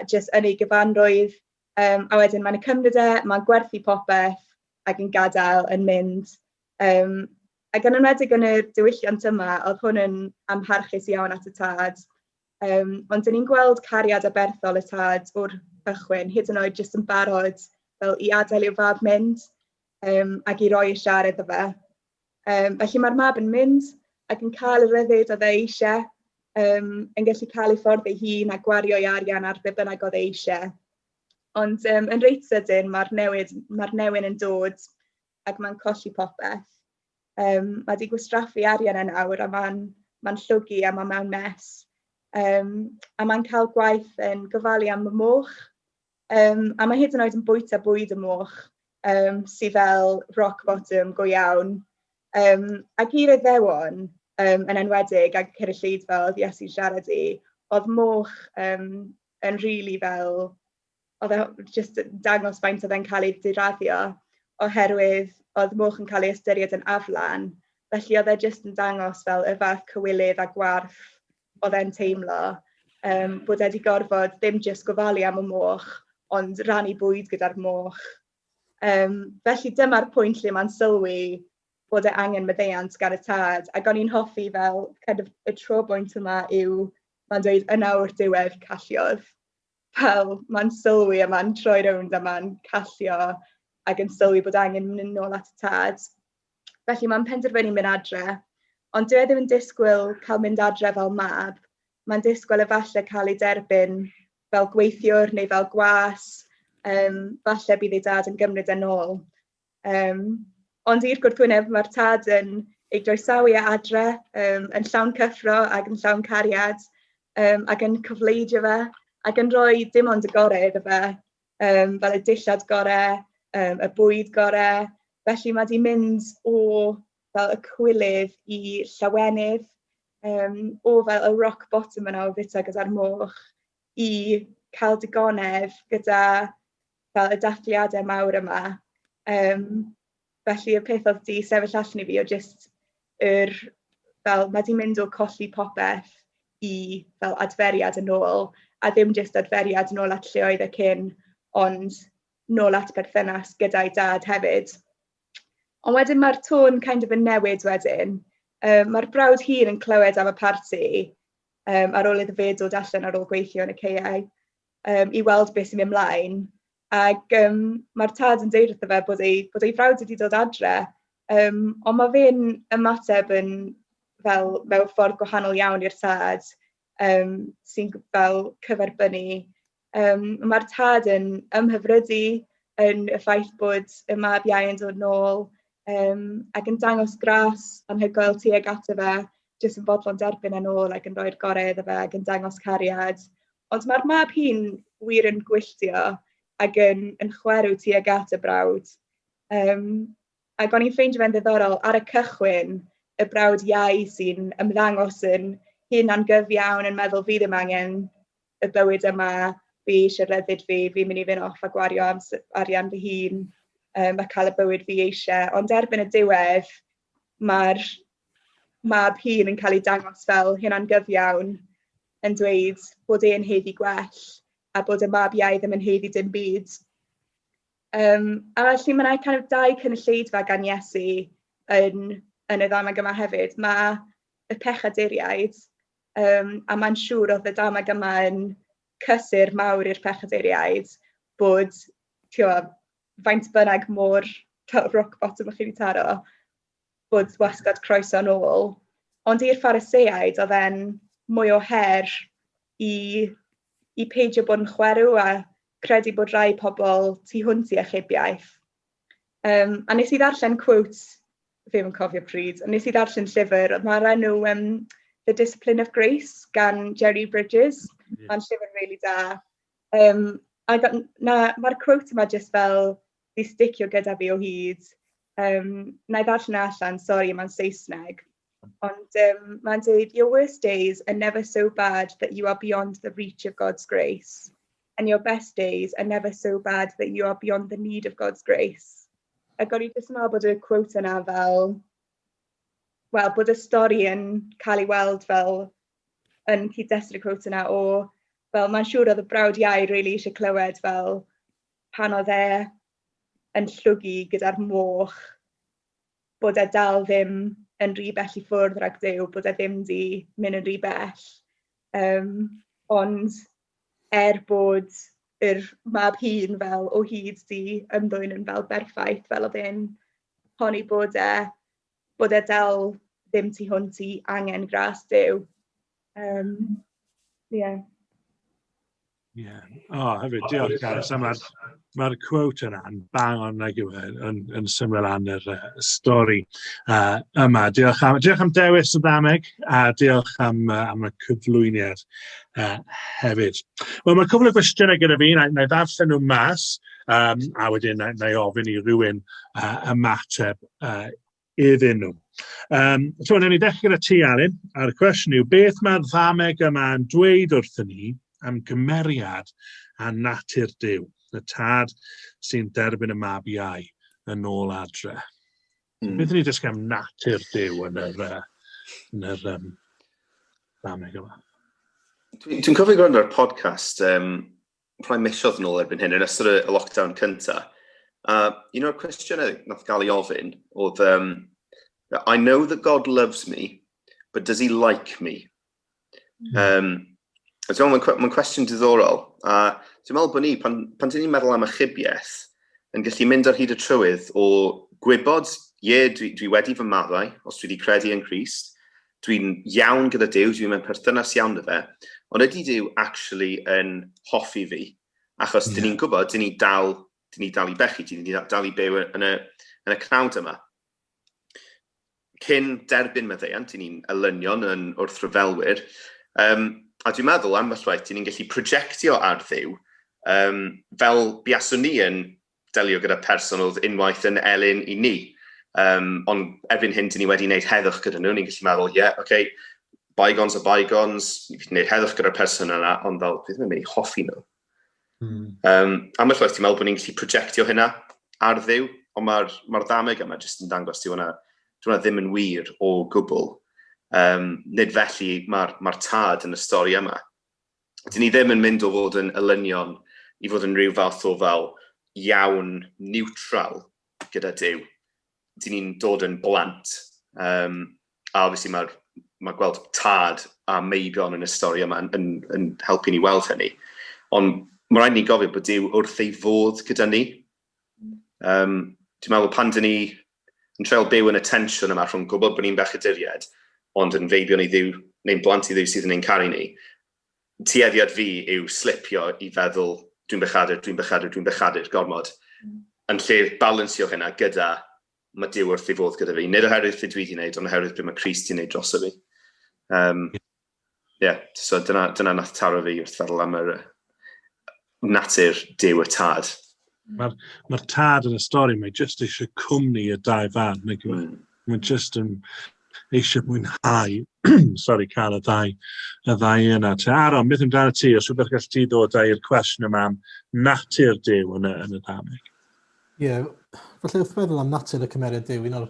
jyst yn ei gyfanrwydd. A wedyn mae'n cymryd e, mae'n gwerthu popeth ac yn gadael yn mynd. Ac yn enwedig yn y diwylliant yma, oedd hwn yn amharchus iawn at y tad. Ond dyn ni'n gweld cariad aberthol y tad o'r cychwyn, hyd yn oed jyst yn barod fel i adael i'w fab mynd ac i roi y siar iddo fe. Felly mae'r mab yn mynd ac yn cael y ryddid oedd e eisiau. yn gallu cael ei ffordd ei hun a gwario ei arian ar be bynnag oedd e eisiau. Ond yn reit sydyn mae'r newid, mae'r newyn yn dod ac mae'n colli popeth. Mae wedi gwastraffu arian yn awr a mae'n llwgu a mae mewn mess. A mae'n cael gwaith yn gofalu am y moch. A mae hyd yn oed yn bwyta bwyd y moch, sydd fel rock bottom go iawn. Ac i'r Iddewon, yn enwedig, ac cynulleidfa oedd Iesu'n siarad i, oedd moch yn rili fel, oedd e jyst dangos faint oedd e'n cael ei diraddio, oherwydd oedd moch yn cael ei ystyried yn aflan. Felly oedd e jyst yn dangos fel y fath cywilydd a gwarth oedd e'n teimlo, bod e wedi gorfod ddim jyst gofalu am y moch, ond rannu bwyd gyda'r moch. Felly dyma'r pwynt lle mae'n sylwi bod e angen maddeuant gan y tad. Ac o'n i'n hoffi fel kind of, y trobwynt yma yw, mae'n dweud yna o'r diwedd calliodd. Fel mae'n sylwi a mae'n troi rownd a mae'n callio ac yn sylwi bod angen mynd nôl at y tad. Felly mae'n penderfynu mynd adre, ond dyw e ddim yn disgwyl cael mynd adre fel mab. Mae'n disgwyl efallai cael ei derbyn fel gweithiwr neu fel gwas, falle bydd ei dad yn gymryd e nôl. Ond i'r gwrthwyneb, mae'r tad yn ei groesawu e adre, yn llawn cyffro ac yn llawn cariad, ac yn cyfleidio fe, ac yn rhoi dim ond y gorau iddo fe, fel y dillad gorau, y bwyd gorau. Felly mae 'di mynd o fel y cywilydd i llawenydd, o fel y rock bottom yna o fwyta gyda'r moch, i cael digonedd gyda fel y dathliadau mawr yma. Felly y peth oedd 'di sefyll allan i fi o jyst yr, fel mae 'di mynd o colli popeth i fel adferiad yn ôl, a ddim jyst adferiad yn ôl at lle oedd e cyn, ond nôl at perthynas gyda'i dad hefyd. Ond wedyn mae'r tôn kind of yn newid wedyn. Mae'r brawd hŷn yn clywed am y parti ar ôl iddo fe dod allan ar ôl gweithio yn y caeau i weld beth sy'n mynd mlaen. Ac mae'r tad yn deud wrtho fe bod ei frawd wedi dod adre. Ond mae fe'n ymateb yn fel mewn ffordd gwahanol iawn i'r tad, sy'n fel cyferbynnu. Mae'r tad yn ymhyfrydu yn y ffaith bod y mab iau yn dod nôl, ac yn dangos gras anhygoel tuag ato fe, jyst yn fodlon derbyn e'n ôl ac yn rhoi'r gorau iddo fe ac yn dangos cariad. Ond mae'r mab hŷn wir yn gwylltio ac yn chwerw tuag at y brawd. Ac o'n i'n ffeindio fe'n ddiddorol, ar y cychwyn, y brawd iau sy'n ymddangos yn hunangyfiawn, yn meddwl fi ddim angen y bywyd yma, fi eisiau rhyddid fi, fi'n mynd i fynd off a gwario arian fy hun, a cael y bywyd fi eisiau. Ond erbyn y diwedd, mae'r mab hŷn yn cael ei dangos fel hunangyfiawn, yn dweud bod e'n haeddu gwell a bod y mab iau ddim yn haeddu dim byd. A felly mae yna kind of dau cynulleidfa gan Iesu yn y ddameg yma hefyd. Mae y pechaduriaid, a mae'n siŵr oedd y dameg yma yn cysur mawr i'r pechaduriaid bod, ti'n, faint bynnag mor rock bottom ych chi wedi taro, bod wastad croeso yn ôl. Ond i'r Phariseaid, oedd e'n mwy o her i peidio bod yn chwerw a credu bod rai pobl tu hwnt i achubiaeth. A nes i ddarllen quote, fi ddim yn cofio pryd, ond nes i ddarllen llyfr, mae'r enw The Discipline of Grace gan Jerry Bridges. Mae'n llyfr really da. A na, mae'r quote yma just fel di sticio gyda fi o hyd. Na i ddarllen e allan, sori, mae'n Saesneg. Ond mae'n dweud, "Your worst days are never so bad that you are beyond the reach of God's grace. And your best days are never so bad that you are beyond the need of God's grace." Ac o'n i jyst yn meddwl bod y quote yna fel, wel, bod y stori yn cael ei weld fel yn cyd-destun y quote yna o, fel mae'n siŵr oedd y brawd iau really eisiau clywed fel pan oedd e yn llwgu gyda'r moch, bod e dal ddim yn rhy bell i ffwrdd rhag Duw, bod e ddim di mynd yn rhy bell. Ond er bod yr mab hŷn fel o hyd di ymddwyn yn fel berffaith, fel oedd e'n honni bod e dal ddim tu hwnt i angen gras Duw. Yeah. Yeah. O, oh, hefyd, diolch Gareth. A mae'r ma quote yna yn bang on nag yw e, yn, yn syml lan yr stori yma. Diolch am, diolch am dewis y ddameg a diolch am, am y cyflwyniad hefyd. Wel, mae cwbl o gwestiynau gyda fi, na, na i ddarllen nhw mas, a wedyn na, na i ofyn i rywun ymateb iddyn nhw. So, wnawn ni ddechrau gyda ti, Alun, a'r cwestiwn yw, beth mae'r ddameg yma yn dweud wrthyn ni am gymeriad a natur Duw, y tad sy'n derbyn y mab iau yn ôl adre? Beth ni dysgu am natur Duw yn yr, yn yr ddameg yma? Dwi'n dwi cofio gwrando ar podcast rhai misoedd yn ôl erbyn hyn, yn ystod y lockdown cynta. A un o'r cwestiynau nath gael ei ofyn oedd, "I know that God loves me, but does he like me?" Dwi'n meddwl, mae'n cwestiwn diddorol. A dwi'n meddwl bod ni, pan dyn ni'n meddwl am achubiaeth, yn gallu mynd ar hyd y trywydd o gwybod, ie, dwi wedi fy maddau, os dwi wedi credu yn Crist, dwi'n iawn gyda Duw, dwi'n mewn perthynas iawn â fe, ond ydy Duw actually yn hoffi fi? Achos dyn ni'n gwybod, dyn ni dal i bechu, dyn ni dal i byw yn y cnawd yma. Cyn derbyn maddeuant, dyn ni'n elynion yn wrthryfelwyr, a dwi'n meddwl ambell waith, dyn ni'n gallu projectio ar Dduw, fel buaswn ni yn delio gyda person oedd unwaith yn elyn i ni. Ond erbyn hyn, dyn ni wedi wneud heddwch gyda nhw, ni'n gallu meddwl, ie, yeah, okay, bygones are bygones, ni'n gallu gwneud heddwch gyda'r person yna, ond fel, fi ddim yn mynd i hoffi nhw. Ambell waith ti'n meddwl bod ni'n gallu projectio hynna ar Dduw, ond mae'r ma ddameg yma jyst yn dangos dyw hwnna, dyw hwnna ddim yn wir o gwbl. Nid felly mae'r ma tad yn y stori yma. Dyn ni ddim yn mynd o fod yn elynion i fod yn rhyw fath o fel iawn neutral gyda Duw. Dyn ni'n dod yn blant. A obviously mae'r ma gweld tad a meibion yn y stori yma yn helpu ni weld hynny. Ond mae rhaid ni gofio bod Duw wrth ei fodd gyda ni. Dwi'n meddwl pan dyn ni yn treial byw yn y tensiwn yma rhwng gwybod bod ni'n bechaduriaid, ond yn feibion i Dduw, neu'n blant i Dduw sydd yn ein caru ni, tueddiad fi yw slipio i feddwl dwi'n bechadur, dwi'n bechadur, dwi'n bechadur, gormod. Yn lle balansio hynna gyda mae Duw wrth ei fodd gyda fi. Nid oherwydd beth dwi wedi gwneud, ond oherwydd beth mae Crist wedi gwneud droso fi. Yeah, so dyna nath taro fi wrth feddwl am yr natur Duw y tad. Mae'r ma tad yn y stori, mae jyst eisiau cwmni y dau fab. Mae mae jyst yn eisiau mwynhau, sorry, cael y ddau yna. Te, Aaron, beth amdano ti? Os rhywbeth gall ti ddod â i'r cwestiwn yma am natur Duw yn y ddameg? Ie, yeah, falle wrth feddwl am natur y cymeriad Duw, un o'r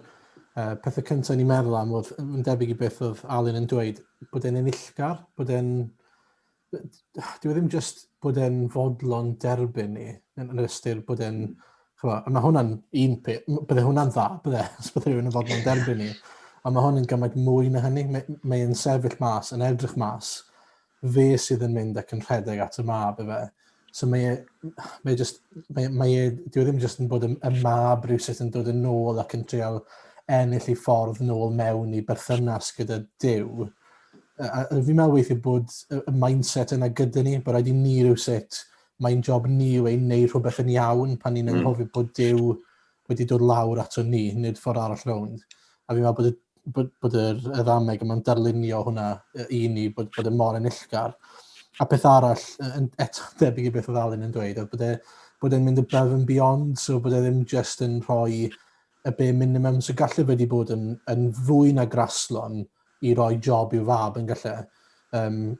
pethau cyntaf ni'n meddwl am oedd yn debyg i beth oedd Alun yn dweud, bod e'n enillgar, bod e'n... Dyw e ddim just bod e'n fodlon derbyn ni, yn yr ystyr bod e'n... Chwa, a mae hwnna'n un peth, bydde hwnna'n dda, bydde, os bydde rhywun yn fodlon derbyn ni. Ond mae hwn yn gymaint mwy na hynny. Mae'n mae sefyll mas, yn edrych mas, fe sydd yn mynd ac yn rhedeg at y mab efe. So mae just, mae, dyw e ddim just yn bod y mab rhywsut yn dod yn ôl ac yn treial ennill ei ffordd nôl mewn i berthynas gyda Duw. A fi'n meddwl weithiau bod y mindset yna gyda ni, bod rhaid i ni rhywsut, mae'n job ni yw ei wneud rhywbeth yn iawn pan ni'n anghofio bod Duw wedi dod lawr ato ni, nid ffordd arall rownd. A fi'n meddwl bod y ddameg yma'n darlunio hwnna i ni, bod e mor enillgar. A peth arall, eto debyg i beth oedd Alun yn dweud, oedd bod e'n mynd above and beyond, so bod e ddim just yn rhoi y bare minimum, so gallu fe wedi bod yn fwy na graslon i roi job i'w fab yn gallu,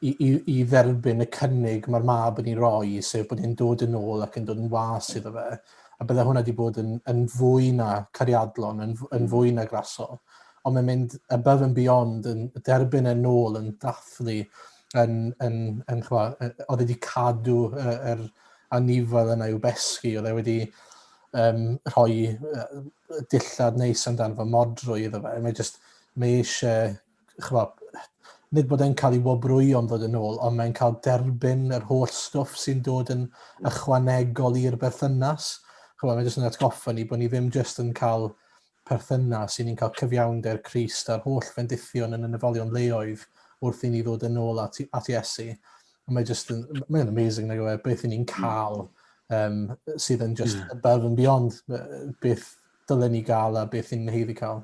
i dderbyn y cynnig mae'r mab yn ei roi, sef bod e'n dod yn ôl ac yn dod yn was iddo fe. A bydde hwnna wedi bod yn fwy na cariadlon, yn fwy na grasol. Ond mae'n mynd above and beyond, yn derbyn e'n ôl, yn dathlu, yn chwa, oedd wedi cadw yr anifel yna i'w besgi, oedd e wedi rhoi dillad neis amdano fo, modrwy iddo fe. Mae just, mae eisiau, chwa, nid bod e'n cael ei wobrwyo am ddod yn ôl, ond mae'n cael derbyn yr holl stwff sy'n dod yn ychwanegol i'r berthynas. Chwa, mae jyst yn atgoffa ni bod ni ddim jyst yn cael perthynas, i ni'n cael cyfiawnder Crist a'r holl fendithion yn y nefolion leoedd. wrth i ni ddod yn ôl at, at Iesu. Mae just yn, mae'n amazing nag yw e, beth i ni'n cael sydd yn just above and beyond beth dylen ni gael a beth ni'n haeddu cael.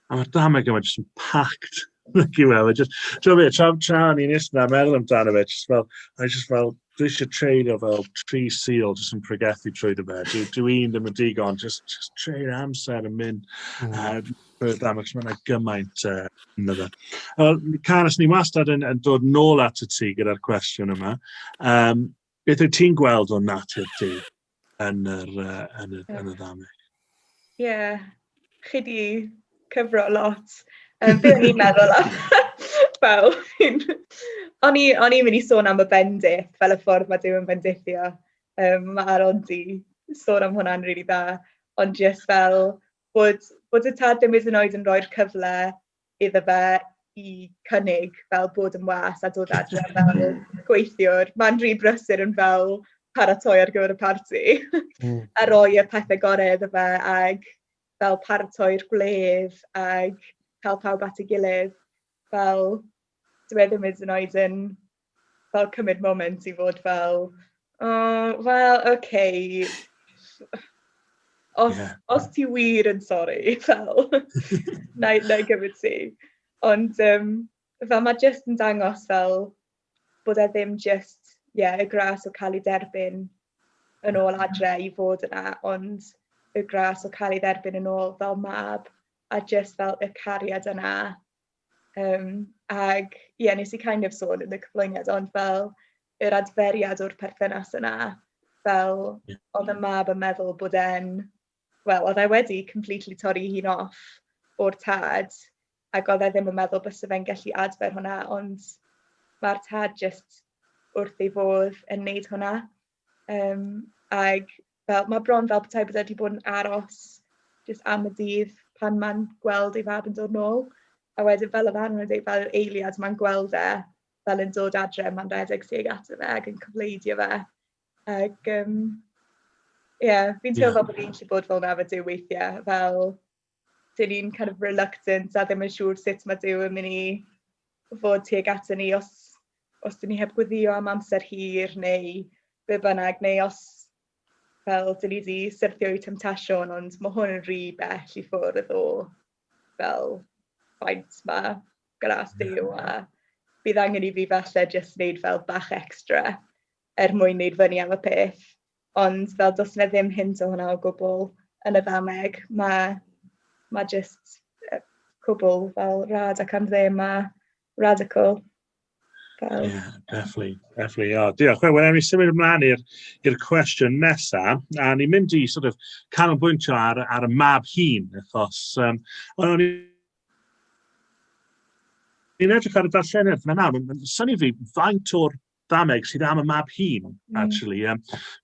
A mae'r dameg yma jyst yn packed. Nag yw e, mae just, ti'n gwybod beth, tra, tra o'n i'n eistedd na meddwl amdano fe, just fel, a just fel, dwi eisiau treulio fel tri sil jyst yn pregethu trwy dy fe. Dwi, dwi un ddim yn digon, just, just treulio amser yn mynd trwy'r dameg, cos mae yna gymaint ynddo fe. Wel, Carys, ni wastad yn, yn dod nôl at y ti gyda'r cwestiwn yma. Beth wyt ti'n gweld o natur di yn yr, yn y, yn y ddameg? Ie, yeah, chi di cyfro lot. Be o'n i'n meddwl am? Fel, o'n i'n mynd i sôn am y bendith, fel y ffordd mae Duw yn bendithio. Mae Aaron di sôn am hwnna'n rili dda. Ond jyst fel bod, bod y tad ddim hyd yn oed yn rhoi'r cyfle iddo fe i cynnig fel bod yn was a dod adre fel gweithiwr. Mae'n rhy brysur yn fel paratoi ar gyfer y parti. A rhoi y pethau gorau iddo fe ag fel paratoi'r gwledd ag cael pawb at ei gilydd. Fel, dyw e ddim hyd yn oed yn fel cymryd moment i fod fel, oh, well, okay. Os, os ti wir yn sori, fel, na, na i gymryd ti. Ond fel mae jyst yn dangos fel bod e ddim jyst, yeah, y gras o cael ei derbyn yn ôl adre i fod yna, ond y gras o cael ei dderbyn yn ôl fel mab a jyst fel y cariad yna. Ag ie, yeah, nes i kind of sôn yn y cyflwyniad, ond fel yr adferiad o'r perthynas yna, fel oedd y mab yn meddwl bod e'n, wel, oedd e wedi completely torri hun off o'r tad, ac oedd e ddim yn meddwl bysa fe'n gallu adfer hwnna, ond mae'r tad just wrth ei fodd yn neud hwnna. Ag fel, mae bron fel petai bod e wedi bod yn aros jyst am y dydd pan mae'n gweld ei fab yn dod nôl. A wedyn fel oedd Aaron yn dweud, fel yr eiliad mae'n gweld e fel yn dod adre, mae'n rhedeg tuag ato fe ac yn cyfleidio fe. Ac yeah, fi'n teimlo fel bod ni'n gallu bod fel 'na efo Duw weithiau, fel dyn ni'n kind of reluctant a ddim yn siŵr sut mae Duw yn mynd i fod tuag ato ni os, os dyn ni heb gweddio am amser hir neu be bynnag, neu os fel dyn ni wedi syrthio i temtasiwn, ond mae hwn yn rhy bell i ffwrdd o fel faint mae gras Duw, a bydd angen i fi falle jyst wneud fel bach extra er mwyn wneud fyny am y peth. Ond fel does 'na ddim hint o hwnna o gwbl yn y ddameg. Mae, mae jyst cwbl fel rad ac am ddim a radical. Fel. Yeah, definitely, definitely. Oh, diolch. Wel, ewn ni symud ymlaen i'r cwestiwn nesaf, a ni'n mynd i sort of canolbwyntio ar, ar y mab hun, achos o'n i'n edrych ar y darlleniad yna nawr, mae'n synnu fi faint o'r ddameg sydd am y mab hun, actually.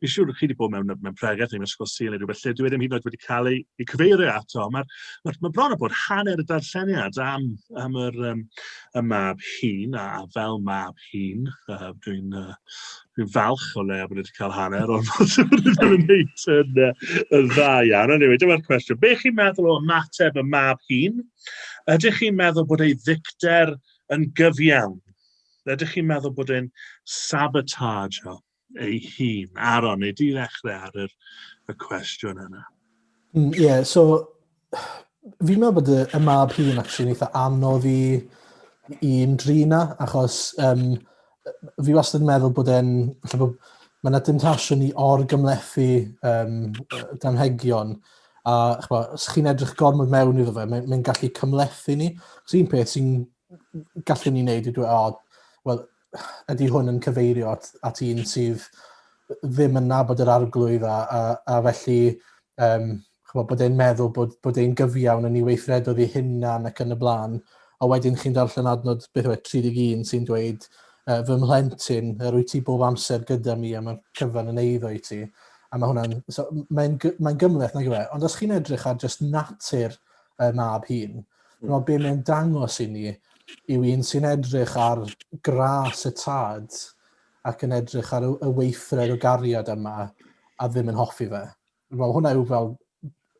Fi'n siŵr chi wedi bod mewn, mewn pregeth neu mewn ysgol Sul neu rhywbeth lle dwi e ddim hyd yn oed wedi cael ei, ei cyfeirio ato. Mae'r ma, ma bron o bod hanner y darlleniad am, am yr, y mab hun, a, a fel mab hun, dwi'n dwi falch o leia bod wedi cael hanner, ond bod wedi yn wneud yn, yn dda iawn. Anyway, dyma'r cwestiwn. Be chi'n meddwl o ymateb y mab hun? Ydych chi'n meddwl bod ei ddicter yn gyfiawn? Ydych chi'n meddwl bod e'n sabotage ei hun? Aaron, neu di ddechrau ar yr, y cwestiwn yna? Yeah, so fi'n meddwl bod y, y mab hun actually yn eitha anodd i, i ymdrin â, achos fi wastad yn meddwl bod e'n, falle bod mae yna demtasiwn i or-gymhlethu damhegion, a ch'mo', os chi'n edrych gormod mewn iddo fe, mae'n mae gallu cymhlethu ni. So un peth sy'n gallwn ni wneud yw dweud, o, wel, ydy hwn yn cyfeirio at, at un sydd ddim yn nabod yr arglwydd a, a, a felly ch'mo', bod e'n meddwl bod, bod e'n gyfiawn yn ei weithredoedd ei hunan ac yn y blaen. A wedyn chi'n darllen adnod, beth yw e, 31 sy'n dweud, fy mhlentyn, yr wyt ti bob amser gyda mi a mae'r cyfan yn eiddo i ti. A mae hwnna'n, so, mae'n mae gymhleth, nag yw e? Ond os chi'n edrych ar just natur y mab hun, mm. be mae'n dangos i ni yw un sy'n edrych ar gras y tad ac yn edrych ar y, y weithred o gariad yma a ddim yn hoffi fe. Wel, hwnna yw fel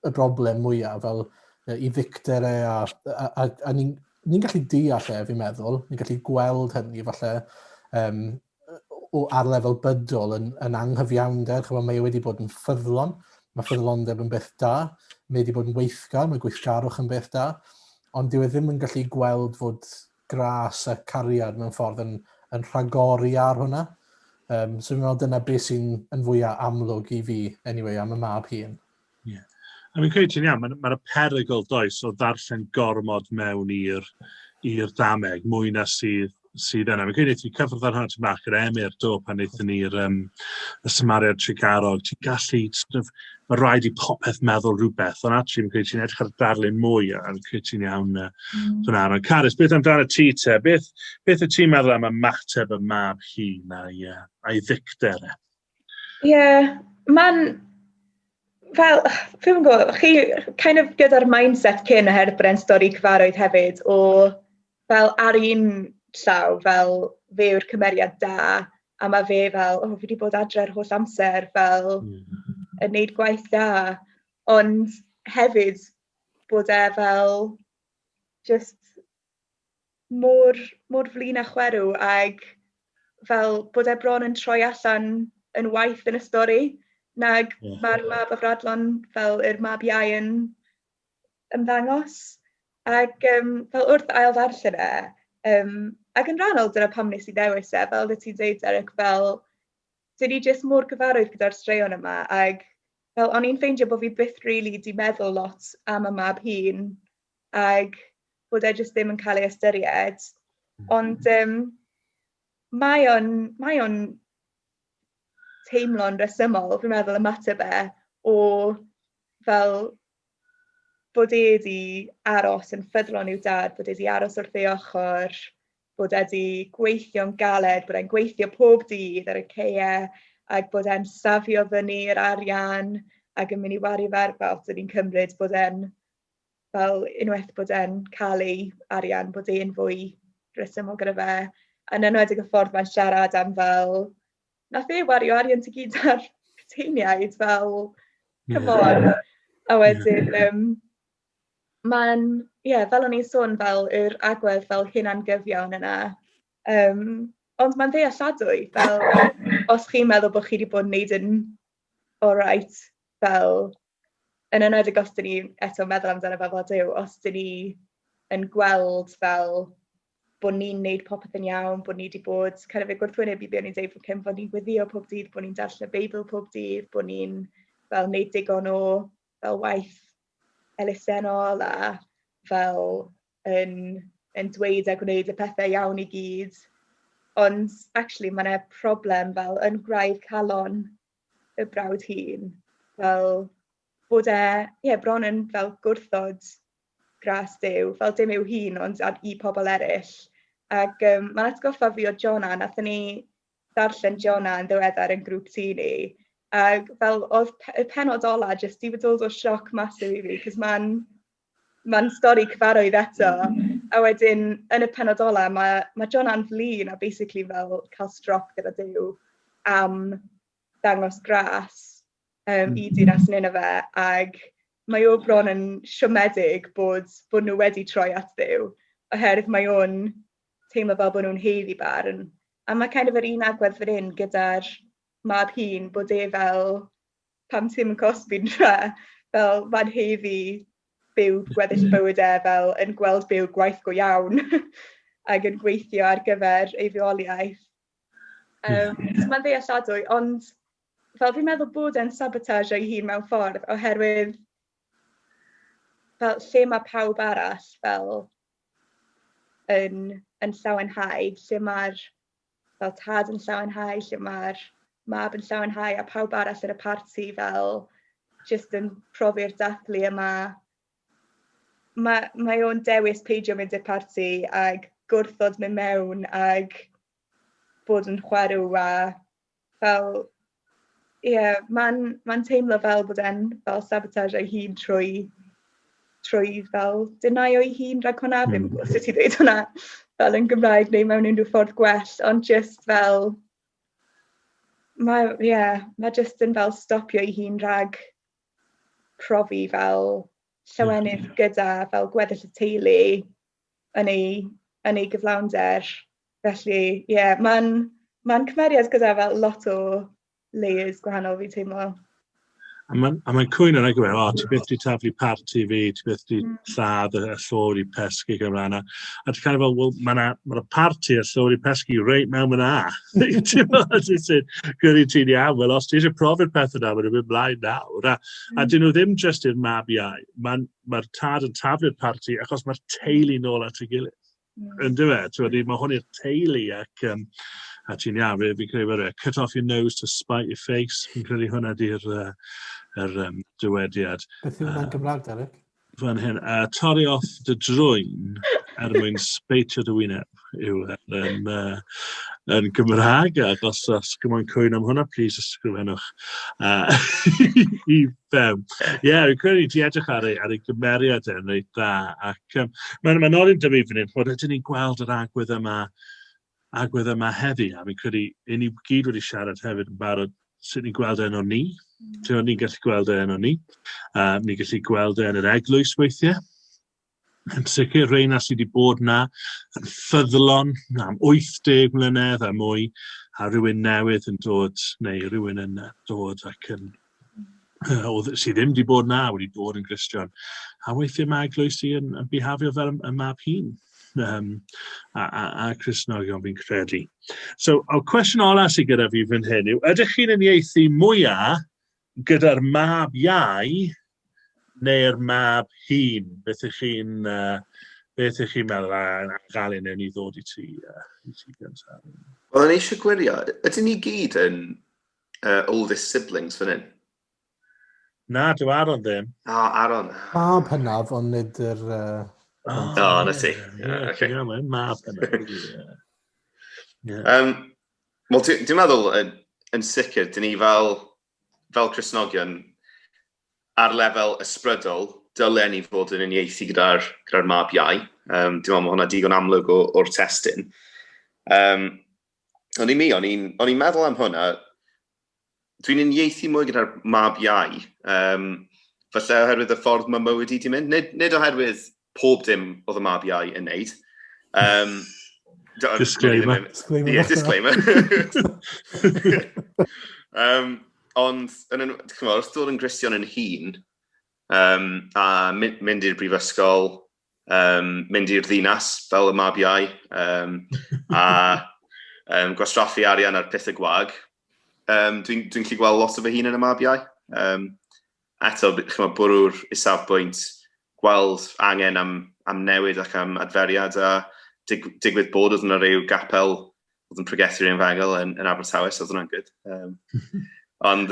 y broblem mwyaf, fel i ddicter e a, a, a, a ni'n Ni'n gallu deall e, fi'n meddwl. Ni'n gallu gweld hynny, falle, o, ar lefel bydol yn, yn anghyfiawnder. Chymod, mae e wedi bod yn ffyddlon. Mae ffyddlondeb yn beth da. Mae wedi bod yn weithgar, mae gweithgarwch yn beth da. Ond dyw e ddim yn gallu gweld fod gras a cariad mewn ffordd yn, yn rhagori ar hwnna. So fi'n meddwl dyna beth sy'n yn fwyaf amlwg i fi, anyway, am y mab hyn. Yeah. A fi'n credu ti'n iawn, mae'n ma perygl does o ddarllen gormod mewn i'r i'r dameg, mwy na sydd sydd yna. Fi'n credu ti'n cyffwrdd ar hwnna ti'n bach gyda Emyr, do, pan wnaethon ni'r um, y Samariad Trugarog. Ti'n gallu, sort of, mae rhaid i popeth meddwl rhywbeth, ond actually fi'n credu ti'n edrych ar y darlun mwy, a fi'n credu ti'n iawn fyna. Ond Carys, beth amdano ti te? Beth, beth wyt ti'n meddwl am ymateb y mab hyn a'i, a'i ddicter e? Ie, yeah, mae'n fel, fi'n gwybod, chi kind of gyda'r mindset cyn oherwydd bod e'n stori cyfarwydd hefyd o fel ar un llaw fel fe yw'r cymeriad da a mae fe fel, oh, fi wedi bod adre'r holl amser fel yn neud gwaith da, ond hefyd bod e fel just mor, mor flin a chwerw ag fel bod e bron yn troi allan yn waith yn y stori nag mae'r mab afradlon fel yr mab iau yn ymddangos. Ac fel wrth ail ddarllen e, ac yn rhannol dyna pam nes i ddewis e, fel oeddet ti'n dweud Derek, fel dyn ni jyst mor gyfarwydd gyda'r straeon yma ac fel o'n i'n ffeindio bod fi byth rili 'di meddwl lot am y mab hŷn ac bod e jyst ddim yn cael ei ystyried. Ond mae o'n mae o'n teimlo'n resymol, fi'n meddwl, ymateb e o fel bod e 'di aros yn ffyddlon i'w dad, bod e 'di aros wrth ei ochr, bod e 'di gweithio'n galed, bod e'n gweithio pob dydd ar y caeau, ac bod e'n safio fyny'r arian ac yn mynd i wario fe ar, fel dyn ni'n cymryd bod e'n fel unwaith bod e'n cael ei arian, bod e'n fwy rhesymol gyda fe. Yn enwedig y ffordd mae'n siarad am fel, nath e wario arian ti gyd ar puteiniaid, fel, come on. A wedyn, mae'n, ie, yeah, fel o'n i'n sôn, fel yr agwedd fel hunangyfiawn yna. Ond mae'n ddealladwy, fel, os chi'n meddwl bod chi wedi bod yn neud yn alright, fel, yn enwedig os dyn ni eto meddwl amdano fel fel Duw, os dyn ni yn gweld fel bod ni'n neud popeth yn iawn, bod ni wedi bod kind of y gwrthwyneb i be o'n i'n deud cyn, bod ni'n gweddio pob dydd, bod ni'n darllen y Beibl pob dydd, bod ni'n fel neud digon o fel waith elusennol a fel yn, yn dweud a gwneud y pethau iawn i gyd. Ond actually mae yna problem fel yn gwraidd calon y brawd hŷn, fel bod e, ie, bron yn fel gwrthod gras Duw, fel dim i'w hun ond i pobl eraill. Ac mae'n atgoffa fi o Jonah, nathon ni ddarllen Jonah yn ddiweddar yn grŵp tŷ ni, ac fel oedd y pennod ola jyst 'di dod o sioc massive i fi, cos mae'n ma stori cyfarwydd eto. A wedyn yn y pennod ola mae, ma Jonah'n flin a basically fel cael strop gyda Duw am dangos gras i dinas Nineveh, ac mae o bron yn siomedig bod, bod nhw wedi troi at Dduw, oherwydd mae o'n teimlo fel bod nhw'n haeddu barn. A mae kind of yr un agwedd fan hyn gyda'r mab hŷn, bod e fel, pam ti'm yn cosbi'n tre, fel mae'n haeddu byw gweddill bywyd e fel yn gweld byw gwaith go iawn ac yn gweithio ar gyfer ei fywoliaeth. So mae'n ddealladwy, ond fel fi'n meddwl bod e'n sabotage ei hun mewn ffordd, oherwydd fel lle mae pawb arall fel yn, yn llawenhau, lle mae'r fel tad yn llawenhau, lle mae'r mab yn llawenhau a pawb arall yn y parti fel jyst yn profi'r dathlu yma. Mae, mae o'n dewis peidio mynd i'r parti ag gwrthod mynd mewn ag bod yn chwerw a fel, ie, yeah, mae'n ma teimlo fel bod e'n fel sabotage ei hun trwy, trwy fel deny o'i hun rhag hwnna. Fi'n gwybod sut i ddweud hwnna fel yn Gymraeg neu mewn unrhyw ffordd gwell, ond just fel, mae, ie, yeah, mae just yn fel stopio ei hun rhag profi fel llawenydd gyda fel gweddill y teulu. yn ei, yn ei gyflawnder. Felly, ie, yeah, mae'n ma cymeriad gyda fel lot o layers gwahanol fi'n teimlo. A mae'n ma cwyno yn gweud, o, ti byth di taflu parti fi, ti byth di lladd y llo wedi pesgi ac ymlaen. A ti'n kind of fel, wel, mae yna ma parti a llo wedi pesgi reit mewn fyna. Ti'n meddwl, ti'n sy'n gyrru ti'n iawn, wel, os ti eisiau profi'r peth yna, mae'n mynd mlaen nawr. A dyn nhw ddim just i'r mab iau. Mae'r ma tad yn taflu'r parti achos mae'r teulu nôl at ei gilydd. Yn dweud, mae hwn i'r teulu ac a ti'n iawn, fi'n credu bod e, "Cut off your nose to spite your face." Fi'n credu hwnna di'r yr, dywediad. Beth yw hwnna'n Gymraeg, Derek? Fan hyn, torri off dy drwyn er mwyn sbeitio dy wyneb yw yn Gymraeg. Ac os gyma'n cwyn am hwnna, please ysgrifennwch i fewn. Ie, yeah, fi'n credu ti edrych ar ei gymeriad e'n reit dda. Ac mae'n ma nodyn dyfu fan hyn, bod ydyn ni'n gweld yr agwedd yma heddi, a fi'n credu, i ni gyd wedi siarad hefyd yn barod sut ni'n gweld e yn ni. Ti'n ni'n gallu gweld e yn ni. Ni'n gallu gweld e yn yr eglwys weithiau. Yn sicr, rheina sydd wedi bod na yn ffyddlon am 80 mlynedd a mwy, a rhywun newydd yn dod, neu rhywun yn dod ac yn sydd ddim wedi bod na, wedi dod yn Gristion. A weithiau mae eglwysi yn bihafio fel y mab hŷn a Cristnogion fi'n credu. So, o cwestiwn ola sydd gyda fi fan hyn yw, ydych chi'n uniaethu mwyaf gyda'r mab iau neu'r mab hŷn? Beth ych chi'n meddwl a gael ei ni ddod i ti gyntaf? Wel, o'n eisiau gwirio, ydyn ni gyd yn oldest siblings fan hyn? Na, dyw Aaron ddim. O, oh, Aaron. Mab hynaf, ond nid yr... Oh, oh, na ti. Ie, okay. Mab hynaf. Wel, dwi'n meddwl, yn sicr, dyn ni fel Cristnogion, ar lefel ysbrydol, dylen ni fod yn uniaethu gyda mab iau. Dwi'n meddwl mae hwnna digon amlwg o'r testun. Ond i mi, o'n i'n meddwl am hwnna, dwi'n uniaethu mwy gyda'r mab iau. Falle oherwydd y ffordd mae mywyd i di mynd. Nid oherwydd pob dim oedd y mab iau yn neud. Disclaimer. Disclaimer. Yeah, disclaimer. Ond, yn, chymod, wrth dod yn Gristion yn hŷn, a mynd i'r brifysgol, mynd i'r ddinas fel y mab iau, a gwastraffu arian ar pethau gwag, dwi'n dwi gallu gweld lot o fy hun yn y mab iau. Eto, chymod, bwrw'r isafbwynt, gweld angen am newid ac am adferiad a digwydd bod oedd yna rhyw gapel oedd yn pregethu'r efengyl yn Abertawe, so oedd hwnna'n good. Ond,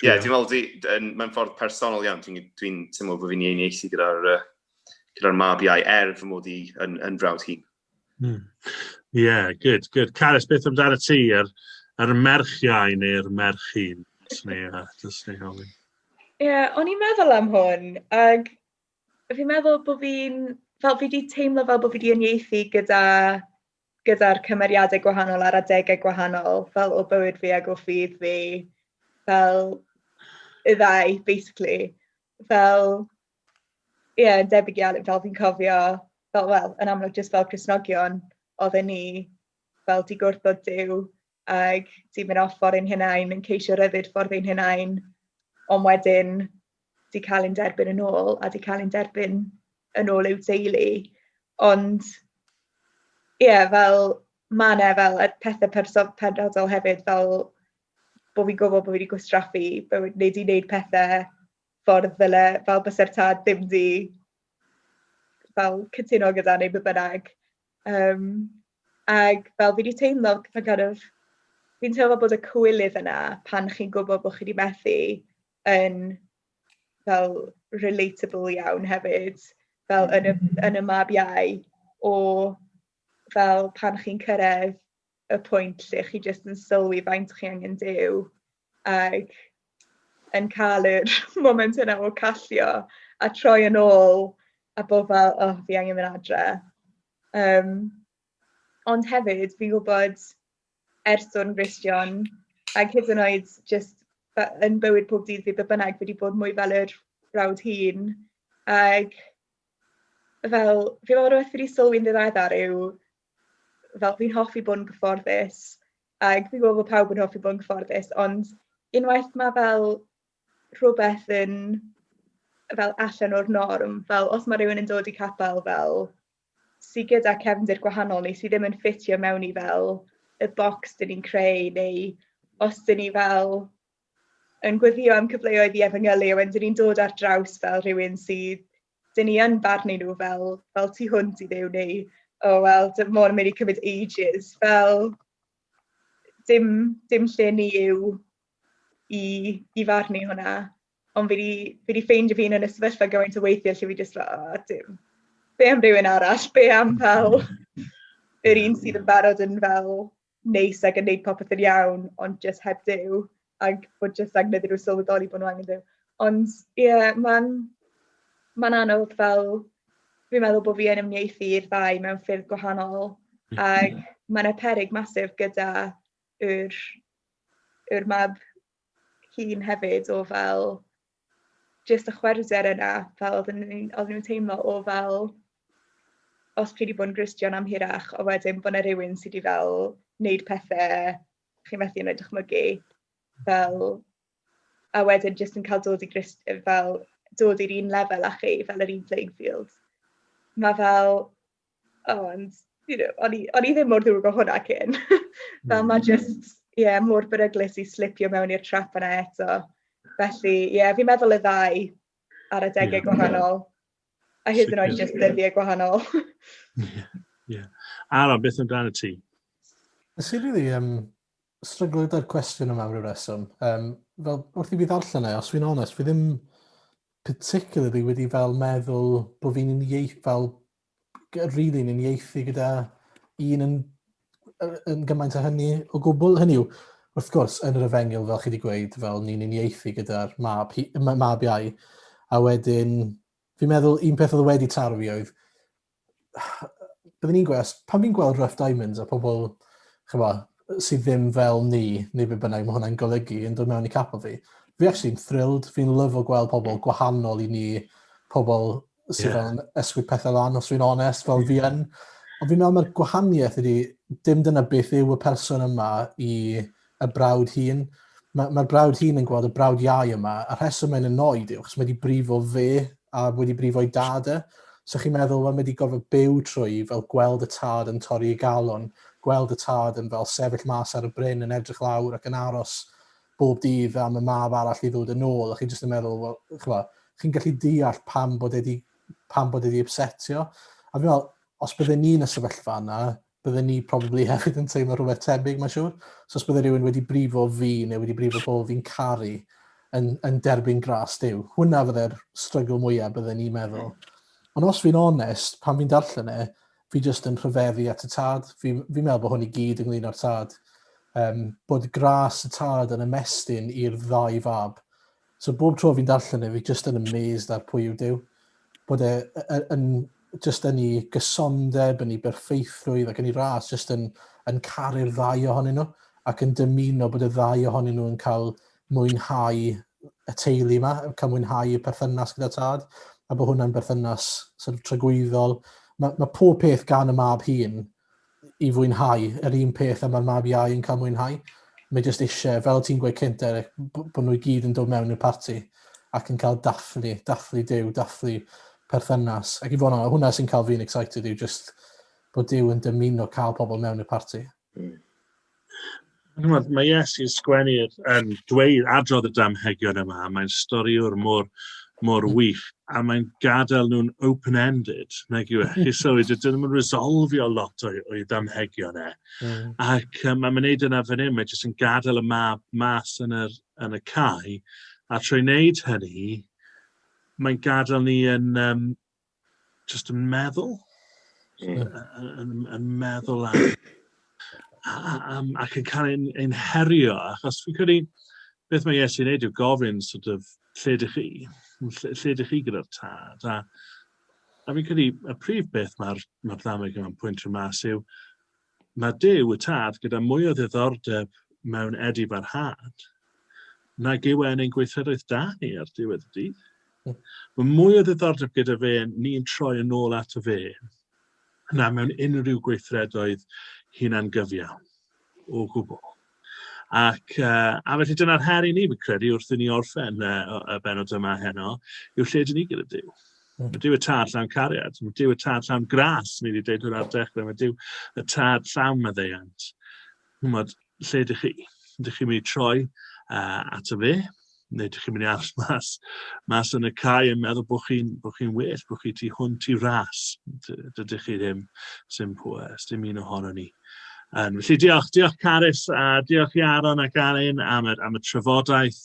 yeah, dwi'n meddwl, mewn ffordd personol iawn, dwi'n dwi teimlo bod fi'n uniaethu gyda mab iau, er fy mod i yn frawd hŷn. Yeah, good, good. Carys, beth amdano ti, yr merch iau neu'r merch hŷn? Dys ni hofyn. Ie, yeah, o'n i'n meddwl am hwn, ag fi'n meddwl bod fi'n, fel fi wedi teimlo fel bod fi wedi uniaethu gyda'r cymeriadau gwahanol ar adegau gwahanol, fel o bywyd fi ac o ffydd fi, fel y ddau, basically. Fel, ie, yeah, debyg iawn, fel fi'n cofio, fel, wel, yn amlwg, jyst fel Cristnogion, oedden ni fel di gwrthod Duw ac di mynd off ffordd ein hunain, yn ceisio rhyddid ffordd ein hunain, ond wedyn di cael ein derbyn yn ôl a di cael ein derbyn yn ôl i'w teulu. Ond ie, yeah, fel ma' 'na fel y pethau penodol hefyd, fel bod fi'n gwybod bod fi wedi gwastraffu bywyd neu 'di wneud pethau ffordd ddyle fel byse'r tad ddim di fel cytuno gyda neu be bynnag. Ag fel fi wedi teimlo kind of, fi'n teimlo bod y cywilydd yna pan chi'n gwybod bod chi wedi methu yn fel relatable iawn hefyd, fel yn y mab iau o fel pan chi'n cyrraedd y pwynt lle chi jyst yn sylwi faint chi angen Duw ac yn cael yr moment yna o callio a troi yn ôl a bod fel, "Oh, fi angen mynd adre." Ond hefyd, fi'n gwybod ers dod yn Gristion, ac hyd yn oed just yn bywyd pob dydd fi, be bynnag, fi wedi bod mwy fel yr brawd hŷn. Ac Fel, fi'n meddwl rhywbeth fi wedi sylwi'n ddiweddar yw, fel fi'n hoffi bod yn gyfforddus, ac fi'n gwybod bod pawb yn hoffi bod yn gyfforddus, ond unwaith mae fel rhywbeth yn fel allan o'r norm, fel os mae rhywun yn dod i capel fel sy gyda cefndir gwahanol neu sydd ddim yn ffitio mewn i fel y bocs dyn ni'n creu neu os dyn ni fel yn gweddio am cyfleoedd i efengylu a wedyn dyn ni'n dod ar draws fel rhywun sydd dyn ni yn barnu nhw fel, fel tu hwnt i Dduw neu oh well, mae hwn yn mynd i cymryd ages. Fel dim, dim lle ni yw i, i farnu hwnna. Ond fi 'di fi 'di ffeindio fi yn y sefyllfa gymaint o weithiau lle fi jyst fel, oh, dim. Be am rhywun arall? Be am fel yr un sydd yn barod yn fel neis ac yn neud popeth yn iawn, ond jyst heb Duw, ac bod jyst angen iddyn nhw sylweddoli bod nhw angen Duw. Ond ie, yeah, mae'n ma anodd fel, fi'n meddwl bod fi yn ymnieithu i'r ddau mewn ffyrdd gwahanol, ac mae yna perig masif gyda yr, yr mab hun hefyd o fel jyst y chwerwder yna, fel oedden nhw'n teimlo o fel os chi wedi bod yn Gristion am hirach, a wedyn bod yna rhywun sydd wedi fel wneud pethau chi methu yn oed dychmygu, fel, a wedyn jyst yn cael dod i Grist, fel dod i'r un lefel â chi, fel yr un playing field. Mae fel, oh, ond, you know, o'n i, o'n i ddim mor ddrwg o hwnna cyn. Fel mae just, ie, yeah, mor beryglus i slipio mewn i'r trap yna eto. Felly, ie, yeah, fi'n meddwl y ddau ar adegau yeah. gwahanol. A hyd yn oed just dyddiau gwahanol. Ie, ie. Aaron, beth amdano ti? Nes i really um, stryglo gyda'r cwestiwn yma am ryw reswm. Um, fel, wrth i fi ddarllen e, os fi'n onest, fi ddim particularly wedi fel meddwl bod fi'n uniaeth, fel really yn uniaethu gyda un yn, yn gymaint o hynny o gwbl. Hynny yw, wrth gwrs, yn yr efengyl, fel chi wedi gweud, fel ni'n uniaethu gyda'r mab, mab iau. A wedyn, fi'n meddwl un peth oedd wedi taro fi oedd, byddwn ni'n gweud, pan fi'n gweld Rough Diamonds a pobl, chyfo, sydd ddim fel ni, neu be bynnag mae hwnna'n golygu, yn dod mewn i capel fi, fi actually'n thrilled, fi'n lyfo gweld pobl gwahanol i ni, pobl sydd yeah. fel yn ysgwyd pethau lan, os fi'n onest, fel fi yn. Ond fi'n meddwl mae'r gwahaniaeth ydy, dim dyna beth yw y person yma i y brawd hun. Mae'r ma brawd hun yn gweld y brawd iau yma, a rheswm mae'n annoyed yw, achos mae wedi brifo fe a wedi brifo ei dad e. So chi'n meddwl, wel, mae wedi gorfod byw trwy fel gweld y tad yn torri ei galon, gweld y tad yn fel sefyll mas ar y bryn yn edrych lawr ac yn aros bob dydd am y mab arall i ddod yn ôl, a chi jyst yn meddwl, wel, ch'mo', chi'n gallu deall pam bod e 'di pam bod e 'di ypsetio. A fi'n meddwl, os bydden ni yn y sefyllfa yna, bydden ni probably hefyd yn teimlo rhywbeth tebyg, mae'n siŵr. So os bydde rhywun wedi brifo fi neu wedi brifo pobl fi'n caru yn, yn derbyn gras Duw, hwnna fydde'r struggle mwyaf bydden ni'n meddwl. Ond os fi'n onest, pan fi'n darllen e, fi jyst yn rhyfeddu at y tad. Fi'n fi meddwl bod hwn i gyd ynglyn â'r tad. Um, bod gras y tad yn ymestyn i'r ddau fab. So bob tro fi'n darllen e, fi jyst yn amazed ar pwy yw Duw. Bod e yn, jyst yn ei gysondeb, yn ei berffeithrwydd ac yn ei ras, jyst yn, yn caru'r ddau ohonyn nhw ac yn dymuno bod y ddau ohonyn nhw yn cael mwynhau y teulu yma, cael mwynhau y perthynas gyda tad, a bod hwnna'n berthynas sort of tragwyddol. Mae, mae pob peth gan y mab hun i fwynhau, yr un peth a mae'r mab iau yn cael mwynhau. Mae jyst eisiau, fel ti'n gweud cynt, Eric, bod nhw i gyd yn dod mewn i'r parti ac yn cael dathlu, dathlu Duw, dathlu perthynas. Ac i fod yn hwnna sy'n cael fi'n excited yw just bod Duw yn dymuno cael pobl mewn i'r parti. Mae Iesu'n sgwennu'r, yn dweud, adrodd y damhegion yma, mae'n storiwr mor, mor wych, a mae'n gadael nhw'n open-ended, nag yw e? Chi sylwi, dydyn nhw'n resolfio lot o'i, o'i damhegion e. Ac um, mae'n gwneud yna fan hyn, mae jyst yn gadael y mab mas yn, yr, yn y cae, a trwy wneud hynny, mae'n gadael ni yn, um, just yn meddwl. Yn, yn, yn meddwl am, am, ac yn cael ein, ein herio, achos fi'n credu beth mae Iesu'n neud yw gofyn sort of, lle ydych chi? Lle, lle ydych chi gyda'r tad? A, a fi'n credu y prif beth mae'r mae ddameg yma'n pwyntio mas yw mae Duw y tad gyda mwy o ddiddordeb mewn edifarhad nag yw e'n ein gweithredoedd da ni ar diwedd y dydd. Mae mwy o ddiddordeb gyda fe ni'n troi yn ôl ato fe na mewn unrhyw gweithredoedd hunan gyfiawn o gwbl. Ac, a felly dyna'r her i ni, fi'n credu, wrth i ni orffen y benod yma heno, yw lle dyn ni gyda Duw. Mae Duw y Tad llawn cariad, mae Duw y Tad llawn gras, ni wedi dweud hwnna ar dechrau, mae Duw y Tad llawn maddeuant. Chymod, lle ydych chi? Ydych chi'n mynd i troi ato fe? Neu ydych chi'n mynd i aros mas, mas yn y cae yn meddwl bod chi'n bo chi well, bod chi tu hwnt i ras? Dydych chi ddim, sy'n pwer, dim un ohono ni. Felly diolch, diolch Carys, a diolch i Aaron ac Alun am y, am y trafodaeth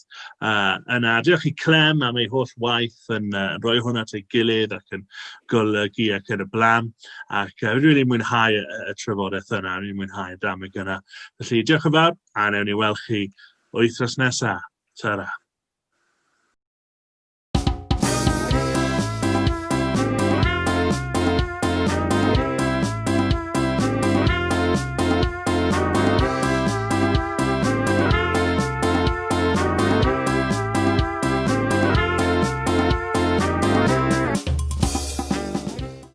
yna. Diolch i Clem am ei holl waith yn rhoi hwn at ei gilydd ac yn golygu ac yn y blaen. Ac fi wedi mwynhau y, y trafodaeth yna, fi wedi mwynhau y dameg yna. Felly diolch yn fawr, a newn ni weld chi wythnos nesaf. Ta-ra.